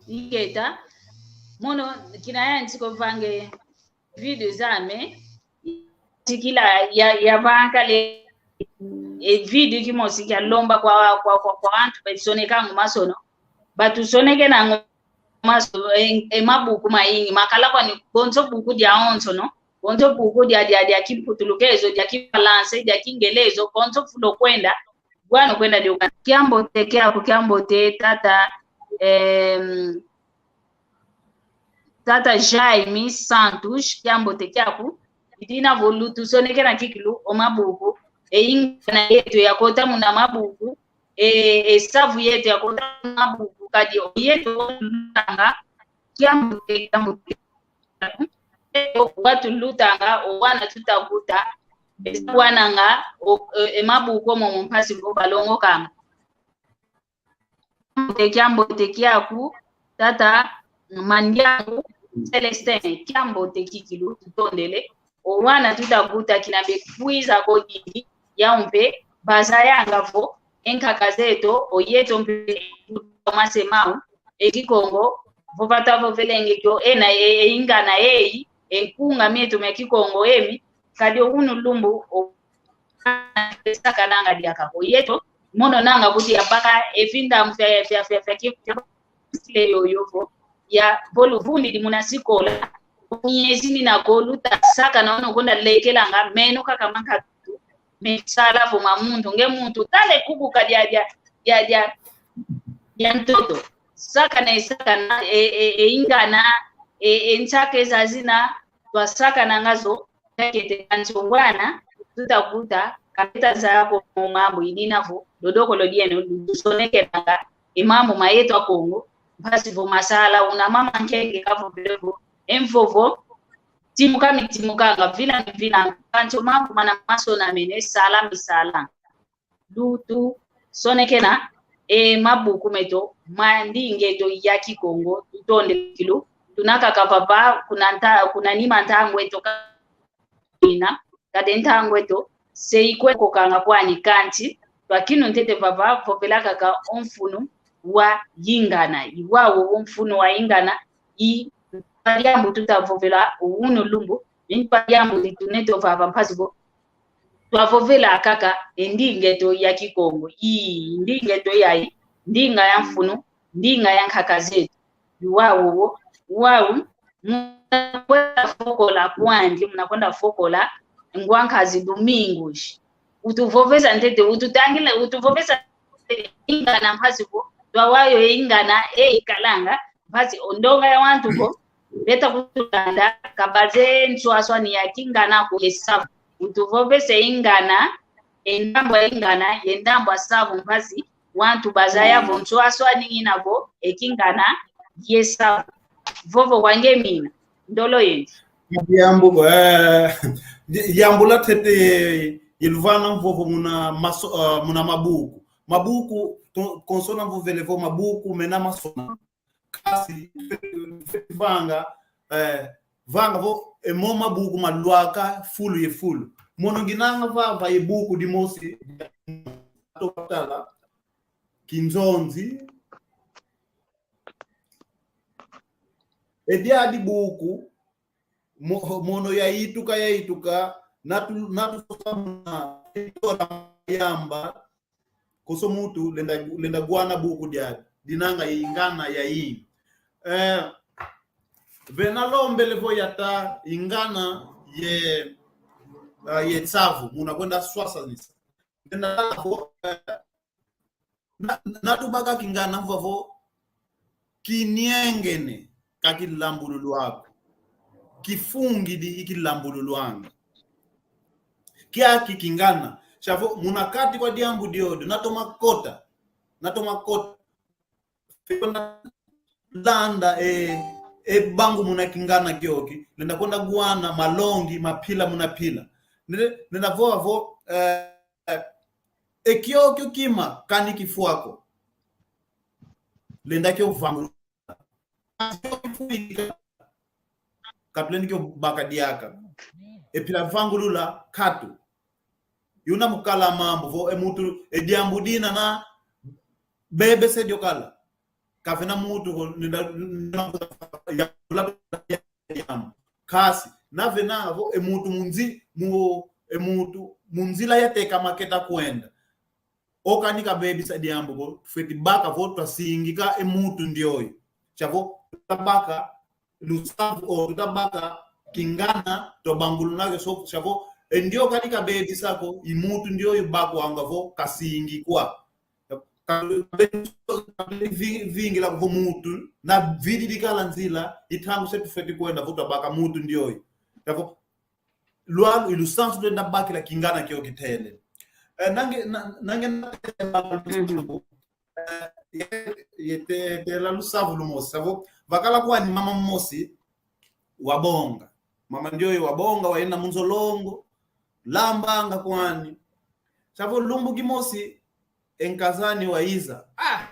Ingeta, mono kina yantika ovanga e vídeo zame, tikila ya, yavanga kala e vídeo kimosi kia lomba kwa, kwa, kwa, kwa wantu basonekanga o masono. Batusoneke nanga o masono, e, e mabuku mayingi, makala kwani bonso buku diawonsono, bonso buku dia, dia, dia kimputulukezo, dia kifalansa, dia kingelezo, bonso fulu o kwenda, bwana o kwenda dio. Kiambote kiaku, kiambote tata, em, tata Jaime Santos, kiambote kiaku. Idina vo lutusoneke na kikilu o mabuku, e ingana yeto yakota muna mabuku, e, e savu yeto yakota muna mabuku, kadi o yeto lutanga, kiambote, kiambote. Watu lutanga, o wana tuta kuta, besa wananga, o, e, e mabuku momo mpasi vo balongokanga. Kiambote kiaku, tata Mandiangu Celestin, kiambote kikilu, tutondele. O wana tuta kuta kina bekwiza ko didi, yau mpe, bazayanga vo, e nkaka zeto, o yeto mpe, mase mau, e Kikongo, vo vata vovelenge kio, ena e, e ingana eyi, e nkunga mieto mia Kikongo emi, kadi o unu lumbu, o, sakananga diaka ko. Yeto, mono nanga kuti yabaka, e vinda mfia, fia, fia, fia, fia, fia, yoyo vo, ya, vo luvundidi muna sikola, miezi mina ko luta sakana ono kwenda lekelanga, meno kaka mankatu, me sala vo ma muntu, nge muntu, tala e kukuka dia, dia, dia, dia, dia ntoto. Sakana, e sakana, e, e, e ingana, e, e nsaka ezazina, twasakananga zo, kakete kansi o wana, tuta kuta, ka beta zaya ko mambu idina vo, dodokolo dieno, lutusonekenanga, e mambu ma yeto a Kongo, mpasi vo masala, una mama Nkenge kavovele vo, e mvovo, timuka mitimukanga, vila mivilanga, kansi o mambu mana masonamene, sala misalanga. Lutusonekena, e mabuku meto, ma ndinga eto ya Kikongo, tutondele kikilu, tuna kaka vava, kuna nta-, kuna nima ntangu eto ka-, ina, kadi ntangu eto, se ikwe kokanga kwani kansi, twakinu ntete vava, vovela kaka o mfunu wa ingana, i wau o mfunu wa ingana, i mpa diambu tuta vovela, o unu lumbu, i mpa diambu ditunete vava mpasi vo, twavovela kaka e ndinga eto ya Kikongo. Ii, ndinga eto yayi, ndinga ya mfunu, ndinga ya nkaka zeto. Wau, wau, muna kwenda fokola kwandi, muna kwenda fokola, ngwa nkazi Domingos. Utuvovesa ntete, ututangila, utuvovesa ingana mpasi vo, twawayo ingana, e ikalanga, mpasi o ndonga ya wantu ko, beta kutulanda, ka bazeye nswaswani ya kingana ko ye savu. Utuvovese ingana, e ndambu a ingana, ye ndambu a savu mpasi, wantu bazaya vo nswaswani ngina vo, e kingana, ye savu. Vovo kwa nge mina, ndolo yende. Diambu, eh, di-, diambu la ntete, iluvana mvovo muna maso-, eh, muna mabuku. Mabuku, to-, konso navovele vo mabuku, mena masona. Kasi, vanga, eh, vanga vo, e mo mabuku malwaka fulu ye fulu. Mono nginanga vava ye buku dimosi, tokatala, Kinzonzi, e diadi buku, mo-, mono yaituka, yaituka, Natu, natu sosa muna, yamba, konso muntu lenda, lenda wana buku dia, dinanga ingana ya i. Eh, vena lombele vo yata ingana ye, ah, ye nsavu, muna kwenda swasanisa. Lenda vo, eh, na, natubaka kingana vavo, kiniengene ka kilambululwa ko. Kifungidi i kilambululwanga. Kiaki kingana. Savo, muna kati kwa diambu diodio, natoma kota. Natoma kota. Landa e, e bangu muna kingana kioki. Lenda kwenda wana malongi, mapila muna pila. Nenda, nenda vova vo, eh, eh, e kiokio kima kani kifwa ko. Lenda kio vangulula. Ka tulendi kio baka diaka. E pila vangulula katu. Yuna mukala mambu vo e muntu, e diambu dina na bebese dio kala. Kavena muntu ko, nenda, nenda, ya, ya, ya, kasi, navena vo e muntu mu nzi-, mu, e muntu mu nzila yateka maketa kwenda. O kani kabebisa diambu ko, tufweti baka vo twasingika e muntu ndioyo. Savo, twabaka lusavu o twabaka kingana, twabangulula ke so, savo, e ndioyo kani kabebisa ko, i muntu ndioyo bakwanga vo kasingikwa. Ka-, vi-, vingila vo muntu, na vididi kala nzila, i ntangu se tufweti kwenda vo twabaka muntu ndioyo. Savo, lwalu i lusansu lwenda bakila kingana kio kitele. Eh, nange, na, nange na, eh, ye, ye te, tela lusavu lumosi. Savo, vakala kwani mama mosi, wabonga. Mama ndioyo wabonga, wayenda mu nzo longo, lambanga kwani. Savo lumbu kimosi, e nkaz'ani wayiza. Ah!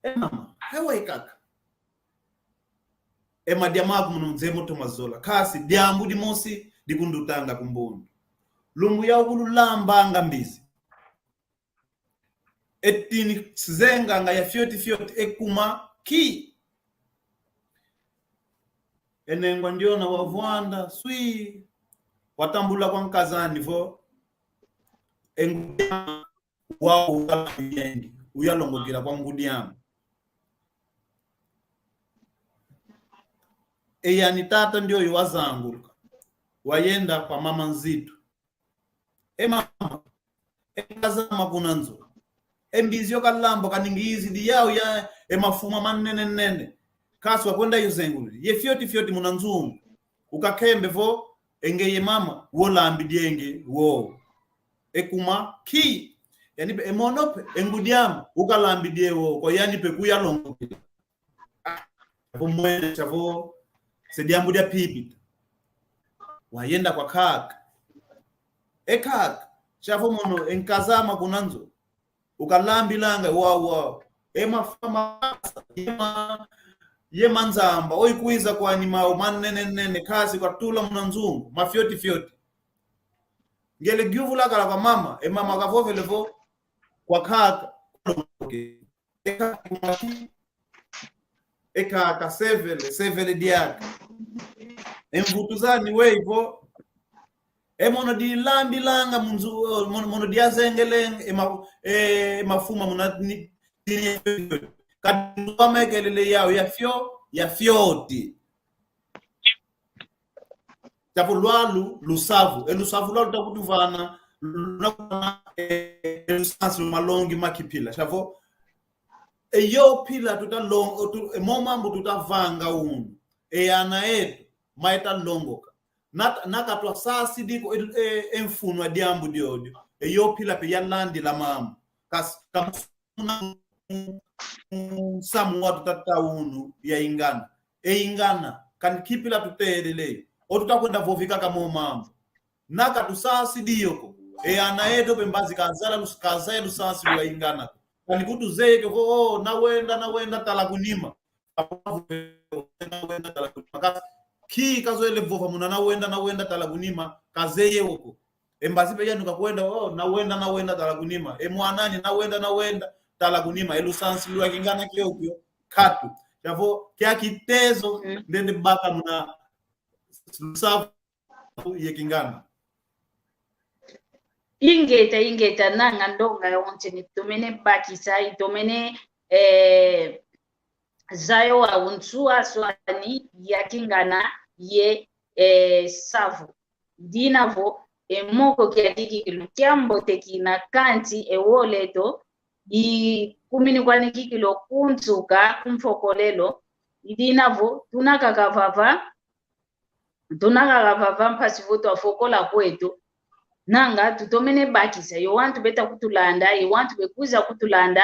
E mama, he waikaka. E madia maku muna nze moto mazola. Kasi diambu dimosi dikundutanga ku mbundu. Lumbu yau kulu lambanga mbizi. E tini zenganga ya fioti fioti e kuma ki. E nengwa ndiona wavwanda, swi. Watambula kwa nkaz'ani vo. E ngudi ame wau uya yengi, uyalongokila kwa ngudi ame. E yani tata ndioyo wazanguluka. Wayenda kwa mama Nzitu. E mama, e nkaz'ame kuna nzo. E mbizi yo kalamba kaningizidi yau ya e mafuma manene nene. Kasi wakwenda yo zenguludi. Ye fioti fioti muna nzungu. Ukakembe vo, e ngeye mama, wo lambidienge wo. E kuma, ki. Yani pe, e mono pe, e ngudi ame, ukalambidie wo. Kwa yani pe kuyalongokila. Ah, savo mwene, savo, se diambu dia pipita. Wayenda kwa kaka. E kaka, savo mono, e nkaz'ame kuna nzo. Ukalambilanga, wa, wa. E mafuma, ye ma-, ye manzamba, o ikwiza kwani mau manene nene, kasi kwatula muna nzungu, mafioti fioti. Ngele giuvula kala kwa mama, e mama kavovele vo, kwa kaka, e kaka, sevele, sevele diaka. E mvutu zani wei vo, e mono dilambilanga mu nzo, mono, mono diazengelenge, e ma-, e mafuma muna ni, ni, kadi wamekelele yau, ya fio, ya fioti. Savo lwalu, lusavu. E lusavu lwalu takutuvana, luna, e, e lusansu malongi ma kipila. Savo, e yo pila tuta long-, o tu-, e mo mambu tutavanga unu. E ana etu, maeta longoka. Na, na katwasasidi ko, e, e, e mfunu a diambu diodio. E yo pila pe yalandila mambu. Kasi, kam- muna nsamu wa tutata unu ya ingana. E ingana, kani kipila tutelele. O tutakwenda vovika ka mo mambu. Na katusasidi yo ko. E ana eto pe mbazi kazala lus-, kazaya lusansu lwa ingana. Kani kutuzeye ke vo, oh, nawenda, nawenda tala kunima. Ki kazwele vova muna nawenda, nawenda tala kunima, kazeye wo ko. E mbazi pe yanu kakwenda, oh, nawenda, nawenda tala kunima. E mwan'ani, nawenda, nawenda tala kunima. E lusansu lwa kingana kiokio, katu. Savo, kia kitezo, mm, ndende baka muna lusavu ye kingana. Ingeta, ingeta, nanga ndonga yonso ni tomene bakisa, itomene, eh, zayo wa unsua swani ya kingana ye, eh, savu. Dina vo, e moko kiaki kikilu kiambote kina kansi e wole eto, ikumini kwani kikilu kunsuka, kumfokolelo, idina vo, tuna kaka vava, tuna kaka vava mpasi vo twafokola kweto. Nanga tutomene bakisa, yo wantu beta kutulanda, yo wantu bekwiza kutulanda,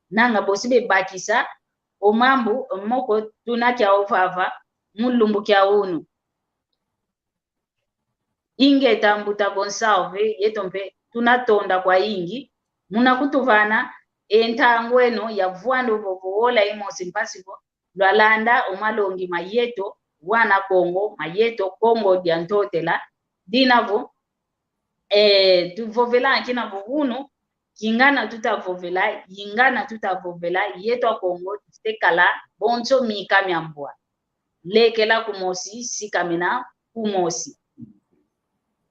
nanga bosi bebakisa, o mambu, o moko tuna kiau vava, mu lumbu kia unu. Ingeta mbuta Gonçalves, yeto mpe tunatonda kwayingi muna kutuvana e ntangu eno ya vwanda vovo wola imosi mpasi vo lwalanda o malongi ma yeto wana Kongo, ma yeto Kongo dia Ntotela, dina vo, eh, tuvovela kina vo unu, kingana tutavovela, ingana tutavovela, yeto a Kongo tufwete kala bonso mika mia mbwa. Lekela kumosi, sikamena kumosi.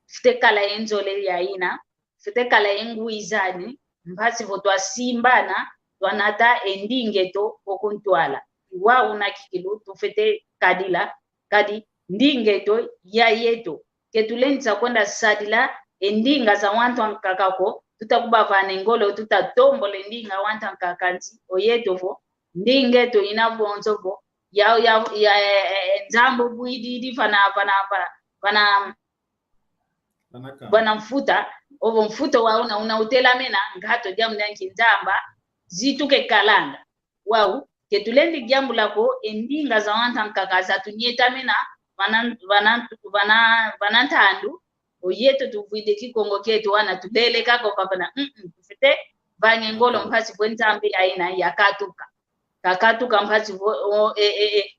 Fwete kala ye nzole ya ina, fwete kala ye ngwizani, mpasi vo twasimbana, twanata e ndinga eto o kuntwala. Iwau una kikilu tufwete kadila, kadi ndinga eto ya yeto. Ke tulendi sa kwenda sadila e ndinga za wantu ankaka ko, tuta kubavana e ngolo, tuta tombola e ndinga wantu ankaka nti, o yeto vo, ndinga eto ina vonso vo, ya, ya, ya, eh, eh, eh, Nzambi bwididi vana, vana, vana, vana, vana mfuta, ovo mfuta wa una, una utelamena, ngato diambu dia nki Nzambi, zitu ke kalanga. Wau, ke tulendi diambula ko, e ndinga za wantu ankaka za tunietamena, vana, vana, vana, vana ntandu, o yeto tuvwidi Kikongo kieto wana tuleleka ko vavana, mm, mm, tufwete vanga e ngolo mpasi vo e Nzambi ya ina ya katuka. Kakatuka mpasi vo, o, e, e, e,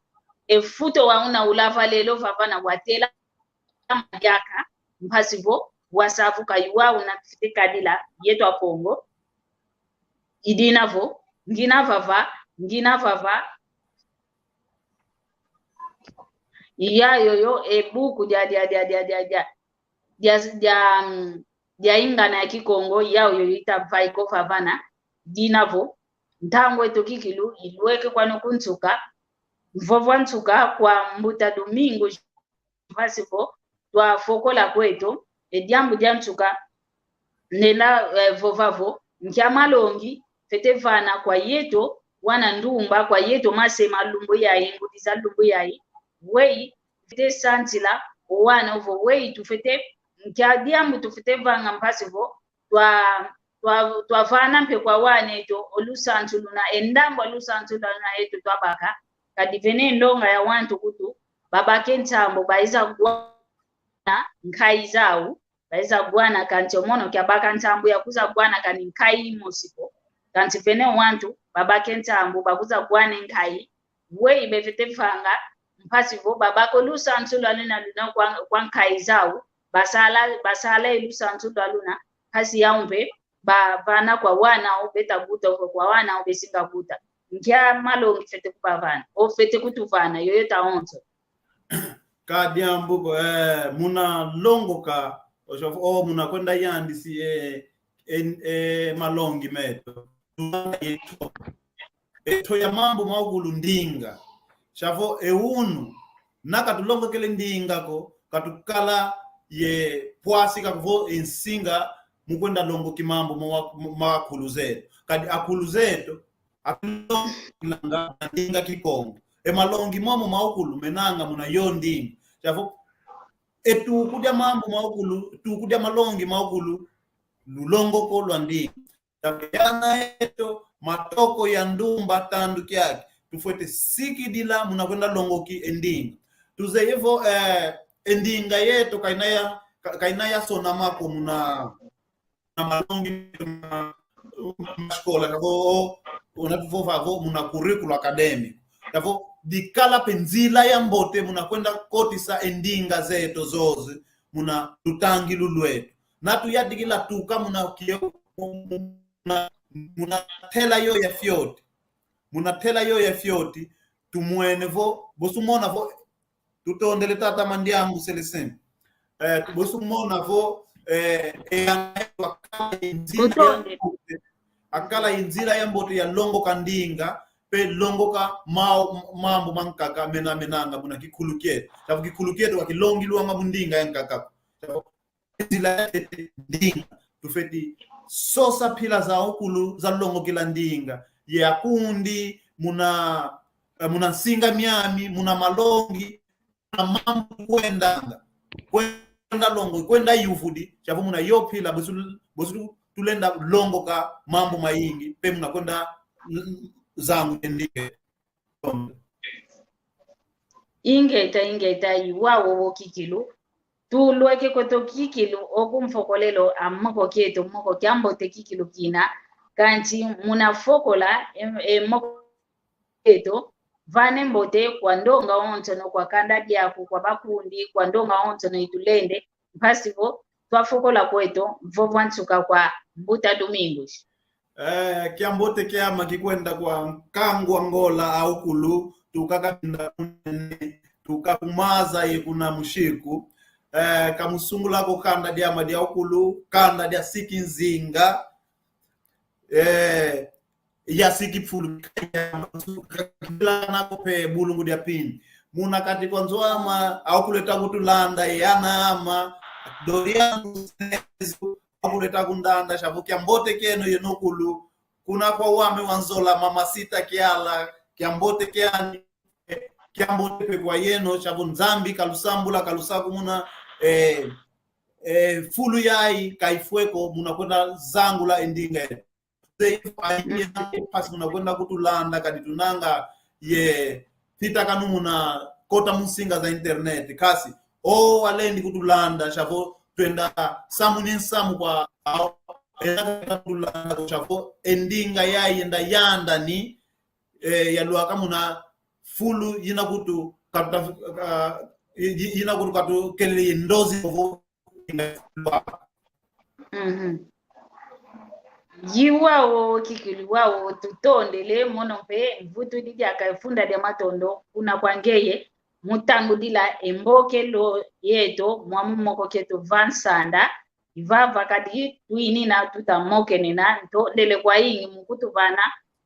e futo wa una ulava lelo vavana watela madiaka, mpasi vo wasavuka iwau una tufwete kadila, yeto a Kongo. Idina vo, ngina vava, ngina vava. Iya yoyo, e buku dia, dia, dia, mm, dia ingana ya Kikongo, iya yoyo itavaiko vavana, dina vo, ntangu eto kikilu, ilweke kwani kunsuka, mvovo a nsuka kwa mbuta Domingo, mpasi vo twafokola kweto, e diambu dia nsuka, nenda, eh, vova vo, nkia malongi fwete vana kwa yeto wana ndumba, kwa yeto mase ma lumbu yayi, ngudi za lumbu yayi, weyi fwete santila o wana ovo weyi tufwete, nkia diambu tufwete vanga mpasi vo twa, twa, twavana mpe kwa wana eto o lusansu luna, e ndambu a lusansu luna eto twabaka, kadi vene ndonga ya wantu kutu, babake nsambu, baiza gwana nkayi zau, baiza gwana kansi o mono kiabaka nsambu ya kwiza gwana kani nkayi imosi ko, kansi vene wantu, babake nsambu, bakwiza gwana nkayi, weyi befwete vanga mpasi vo babaka o lusansu lwa luna luna kwa, kwa nkayi zau, basala, basala e lusansu lwa luna, mpasi yau mpe bavana kwa wana o beta guta, kwa wana o besinga guta. Nkia malongi fwete kubavana, o fwete kutuvana, yoyo tawonso. Ka diambu ko, eh, muna longoka, o, o muna kwenda yandisi, eh, eh, eh, malongi meto. Eto ya mambu maukulu ndinga. Sia vo e unu, na katulongokele ndinga ko, katukala ye pwasi ka vo e nsinga mu kwenda longoki mambu ma, ma, ma akulu zeto. Kadi akulu zeto, akulonganga ndinga Kikongo. E malongi momo maukulu menanga muna yo ndinga. Sia vo, e tuku dia mambu maukulu, tuku dia malongi maukulu, lulongoko lwa ndinga. Taviana eto, matoko ya ndumba tandu kiaki, tufwete sikidila muna kwenda longoki e ndinga. Tuzeye vo, eh, e ndinga yeto kaina ya, ka-, kaina ya sonama ko muna, na malongi ma, ma escola, ka vo, o, una tuvova vo muna currículo académico. Ka vo, dikala mpe nzila ya mbote muna kwenda kotisa e ndinga zeto zoze muna lutangilu lweto. Na tuyadikila tuka muna kie-, muna, muna tela yo ya fioti. Muna tela yo ya fioti, tumwene vo, bosi umona vo, tutondele tata Mandiangu Celestin. Eh, bosi tumona vo, eh, e, akala ye nzila ya mbote, akala ye nzila ya mbote ya longoka ndinga, pe longoka mau-, mambu mankaka mena menanga muna kikulu kieto. Sia vo kikulu kieto ka kilongilwanga mu ndinga yankaka ko. Sia vo nzila ya ntete ndinga. Tufeti sosa mpila zaukulu za longokela ndinga. Ye akundi muna, eh, muna nsinga miami, muna malongi, na mambu kwendanga. Kwenda longo, kwenda yuvudi, sia vo muna yo mpila, bosi, bosi tu-, tulenda longoka mambu mayingi, pe muna kwenda, mm, zangu tendike. Ingeta, ingeta, i wau wowo kikilu. Tulweke kweto kikilu, oku mfokolelo a moko kieto, moko kiambote kikilu kina, kansi muna fokola, e, e, moko kieto, vana e mbote kwa ndonga onsono, kwa kanda diaku, kwa bakundi, kwa ndonga onsono itulende, mpasi vo twafokola kweto, mvovo a nsuka kwa Mbuta Domingos. Eh, kiambote kiama kikwenda kwa nkangu a Ngola aukulu, tuka Kabinda Kunene, tuka ku Maza ye kuna Mushiku. Eh, kamusungula ko kanda diama diaukulu, kanda dia Siki Nzinga. Eh, ya Siki Fulu, kila na ko pe bulungu dia Pini. Muna kati kwa nzo ama, aukulu eta kutulanda, ye ana ama, Doriano, aukulu eta kundanda, sia vo kiambote kieno yeno kulu, kuna kwa wame wa nzola, Mama Sita Kiala, kiambote kiani, kiambote pe kwa yeno, sia vo Nzambi kalusambula, kalusakumuna, eh, eh, fulu yayi, kaifwe ko, muna kwenda zangula e ndinga. Mpasi muna kwenda kutulanda, kadi tunanga ye fitakanu muna kota mu nsinga za internet. Kasi, o walendi kutulanda, sia vo twenda samu ni nsamu kwa, enda kutulanda, sia vo e ndinga yayi yenda yanda ni, eh, yalwaka muna fulu yina kutu katuta, ah, yi-, yi-, yina kutu katukelele ye ndozi vo. Mhm. I wau kikilu wau tutondele, mono mpe mvutudi diaka e funda dia matondo kuna kwa ngeye, mu tangudila e mbokelo yeto mwamu moko kieto va nsanda, i vava kadi twinina tuta mokenena, ntondele kwayingi mu kutuvana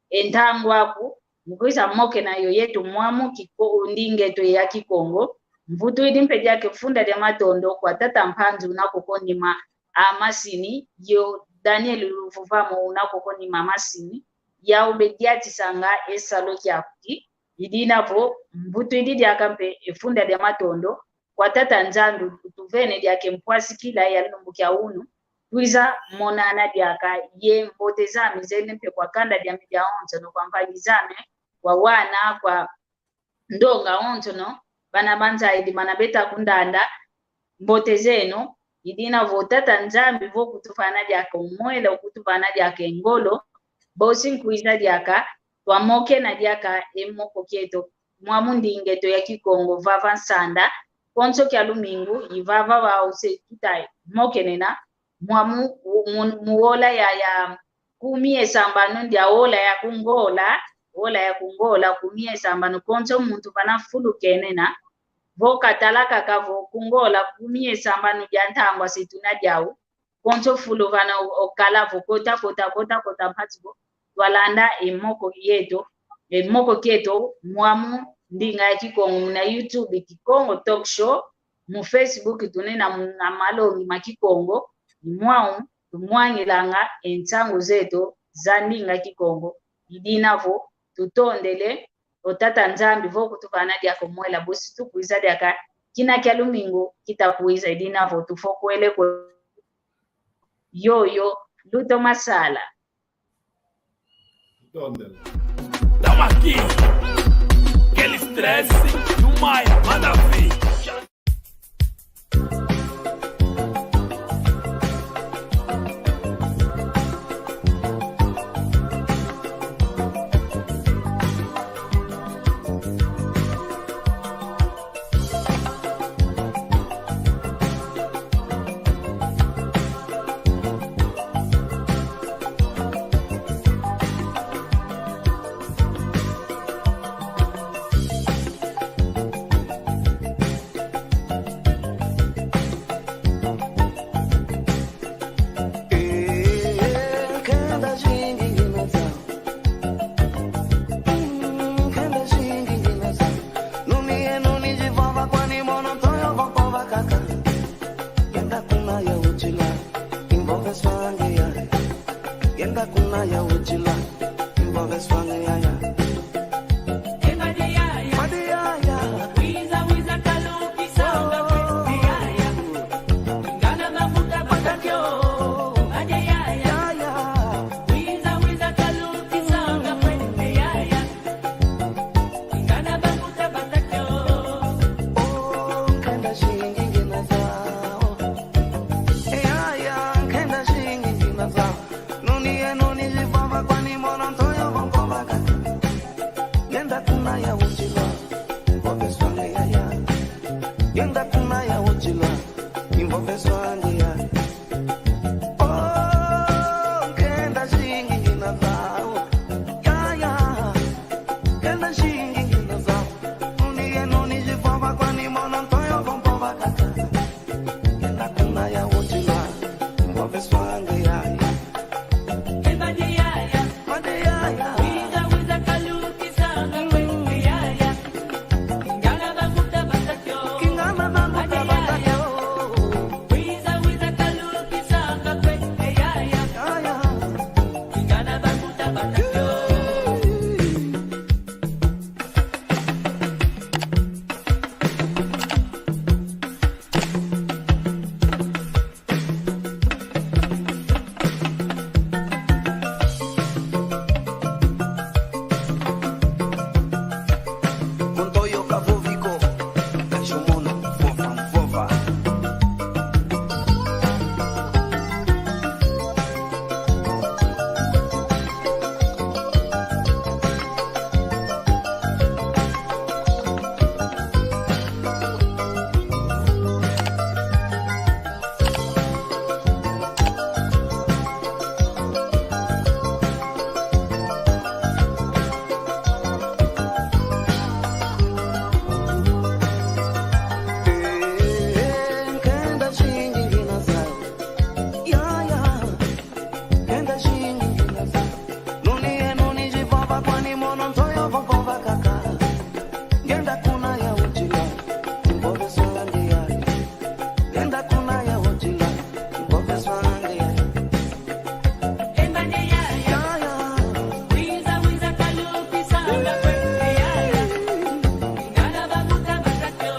e ntangu aku, mu kwiza mokena yo yeto mwamu kiko-, ndinga eto ya Kikongo. Mvutudi mpe diaka e funda dia matondo kwa tata Mpanzu una koko nima a masini, yo Daniel Luvuvamo una koko nima a masini, yau be diatisanga e salu kiaku ki, i dina vo mvutudi diaka mpe e funda dia matondo kwa tata Nzambi utuvene diaka e mpwasikila ya lumbu kia unu, twiza monana diaka ye mbote zame zele mpe kwa kanda diame diawonsono, kwa mpangi zame, kwa wana, kwa ndonga onsono, bana banzaidi bana beta kundanda, mbote zeno, i dina vo tata Nzambi vo kutuvana diaka o mwela, kutuvana diaka e ngolo, bosi nkwiza diaka, twamokena diaka e moko kieto, mwamu ndinga eto ya Kikongo, vava nsanda, konso kia lumingu, i vava wau se tuta mokenena, mwamu, mu, mu ola ya, ya kumi ye sambanu ndia ola ya ku Ngola, ola ya ku Ngola, kumi ye sambanu, konso muntu vana fulu kenena, vo katala kaka vo ku Ngola, kumi ye sambanu dia ntangwa se tuna diau, konso fulu vana o-, okala vo kota, kota, kota, kota, mpasi vo twalanda e moko yeto, e moko kieto, mwamu ndinga ya Kikongo, muna YouTube, Kikongo Talk Show, mu Facebook, tunena muna malongi ma Kikongo, i mwau tumwangilanga e nsangu zeto za ndinga Kikongo, i dina vo tutondele o tata Nzambi vo kutuvana diaka o mwela, bosi tukwiza diaka kina kia lumingu kita kwiza, i dina vo tufokwele kwe. Yoyo, Luto Masala. Tondela. Tamo aqui, aquele stress, no Maia, manda vir. Kuna ya uchila, involve swanga yaya. Ema de yaya. Ema de yaya. Wiza, wiza, kaluki sanga kwete yaya. Ngana mafuta batakio. Ema de yaya. Yaya. Wiza, wiza, kaluki sanga kwete yaya. Ngana mafuta batakio. Oh, nkenda zingi ngina zau. Eh, yaya, nkenda zingi ngina zau. Nuni ye nuni zivava kwani mono ntoyo vovovaka. Ngenda kuna ya uchila, involve swanga yaya. Ngenda kuna ya uchila, involve swanga yaya. Oh, nkenda zingi ngina zau. Yaya, nkenda zingi ngina zau. Nuni ye nuni zivava kwani mono ntoyo vovovaka. Ngenda kuna ya uchila, involve swanga yaya. Ema de yaya. Ema de yaya. Wiza, wiza, kaluki sanga kwete yaya. Kingana mafuta batakio. Kingana mafuta batakio. Wiza, wiza, kaluki sanga kwete yaya. Yaya. Kingana mafuta batakio. Montoyo ka vovi ko, ka jomono vova, vova. Nkenda zingi ngina zau. Yaya. Nkenda zingi ngina zau. Nuni ye nuni zivava kwani mono ntoyo vovovaka. Ngenda kuna ya uchila, involve swanga yaya. Ngenda kuna ya uchila, involve swanga yaya. Ema de yaya. Yaya. Wiza, wiza, kaluki sanga kwete yaya. Kingana mafuta batakio.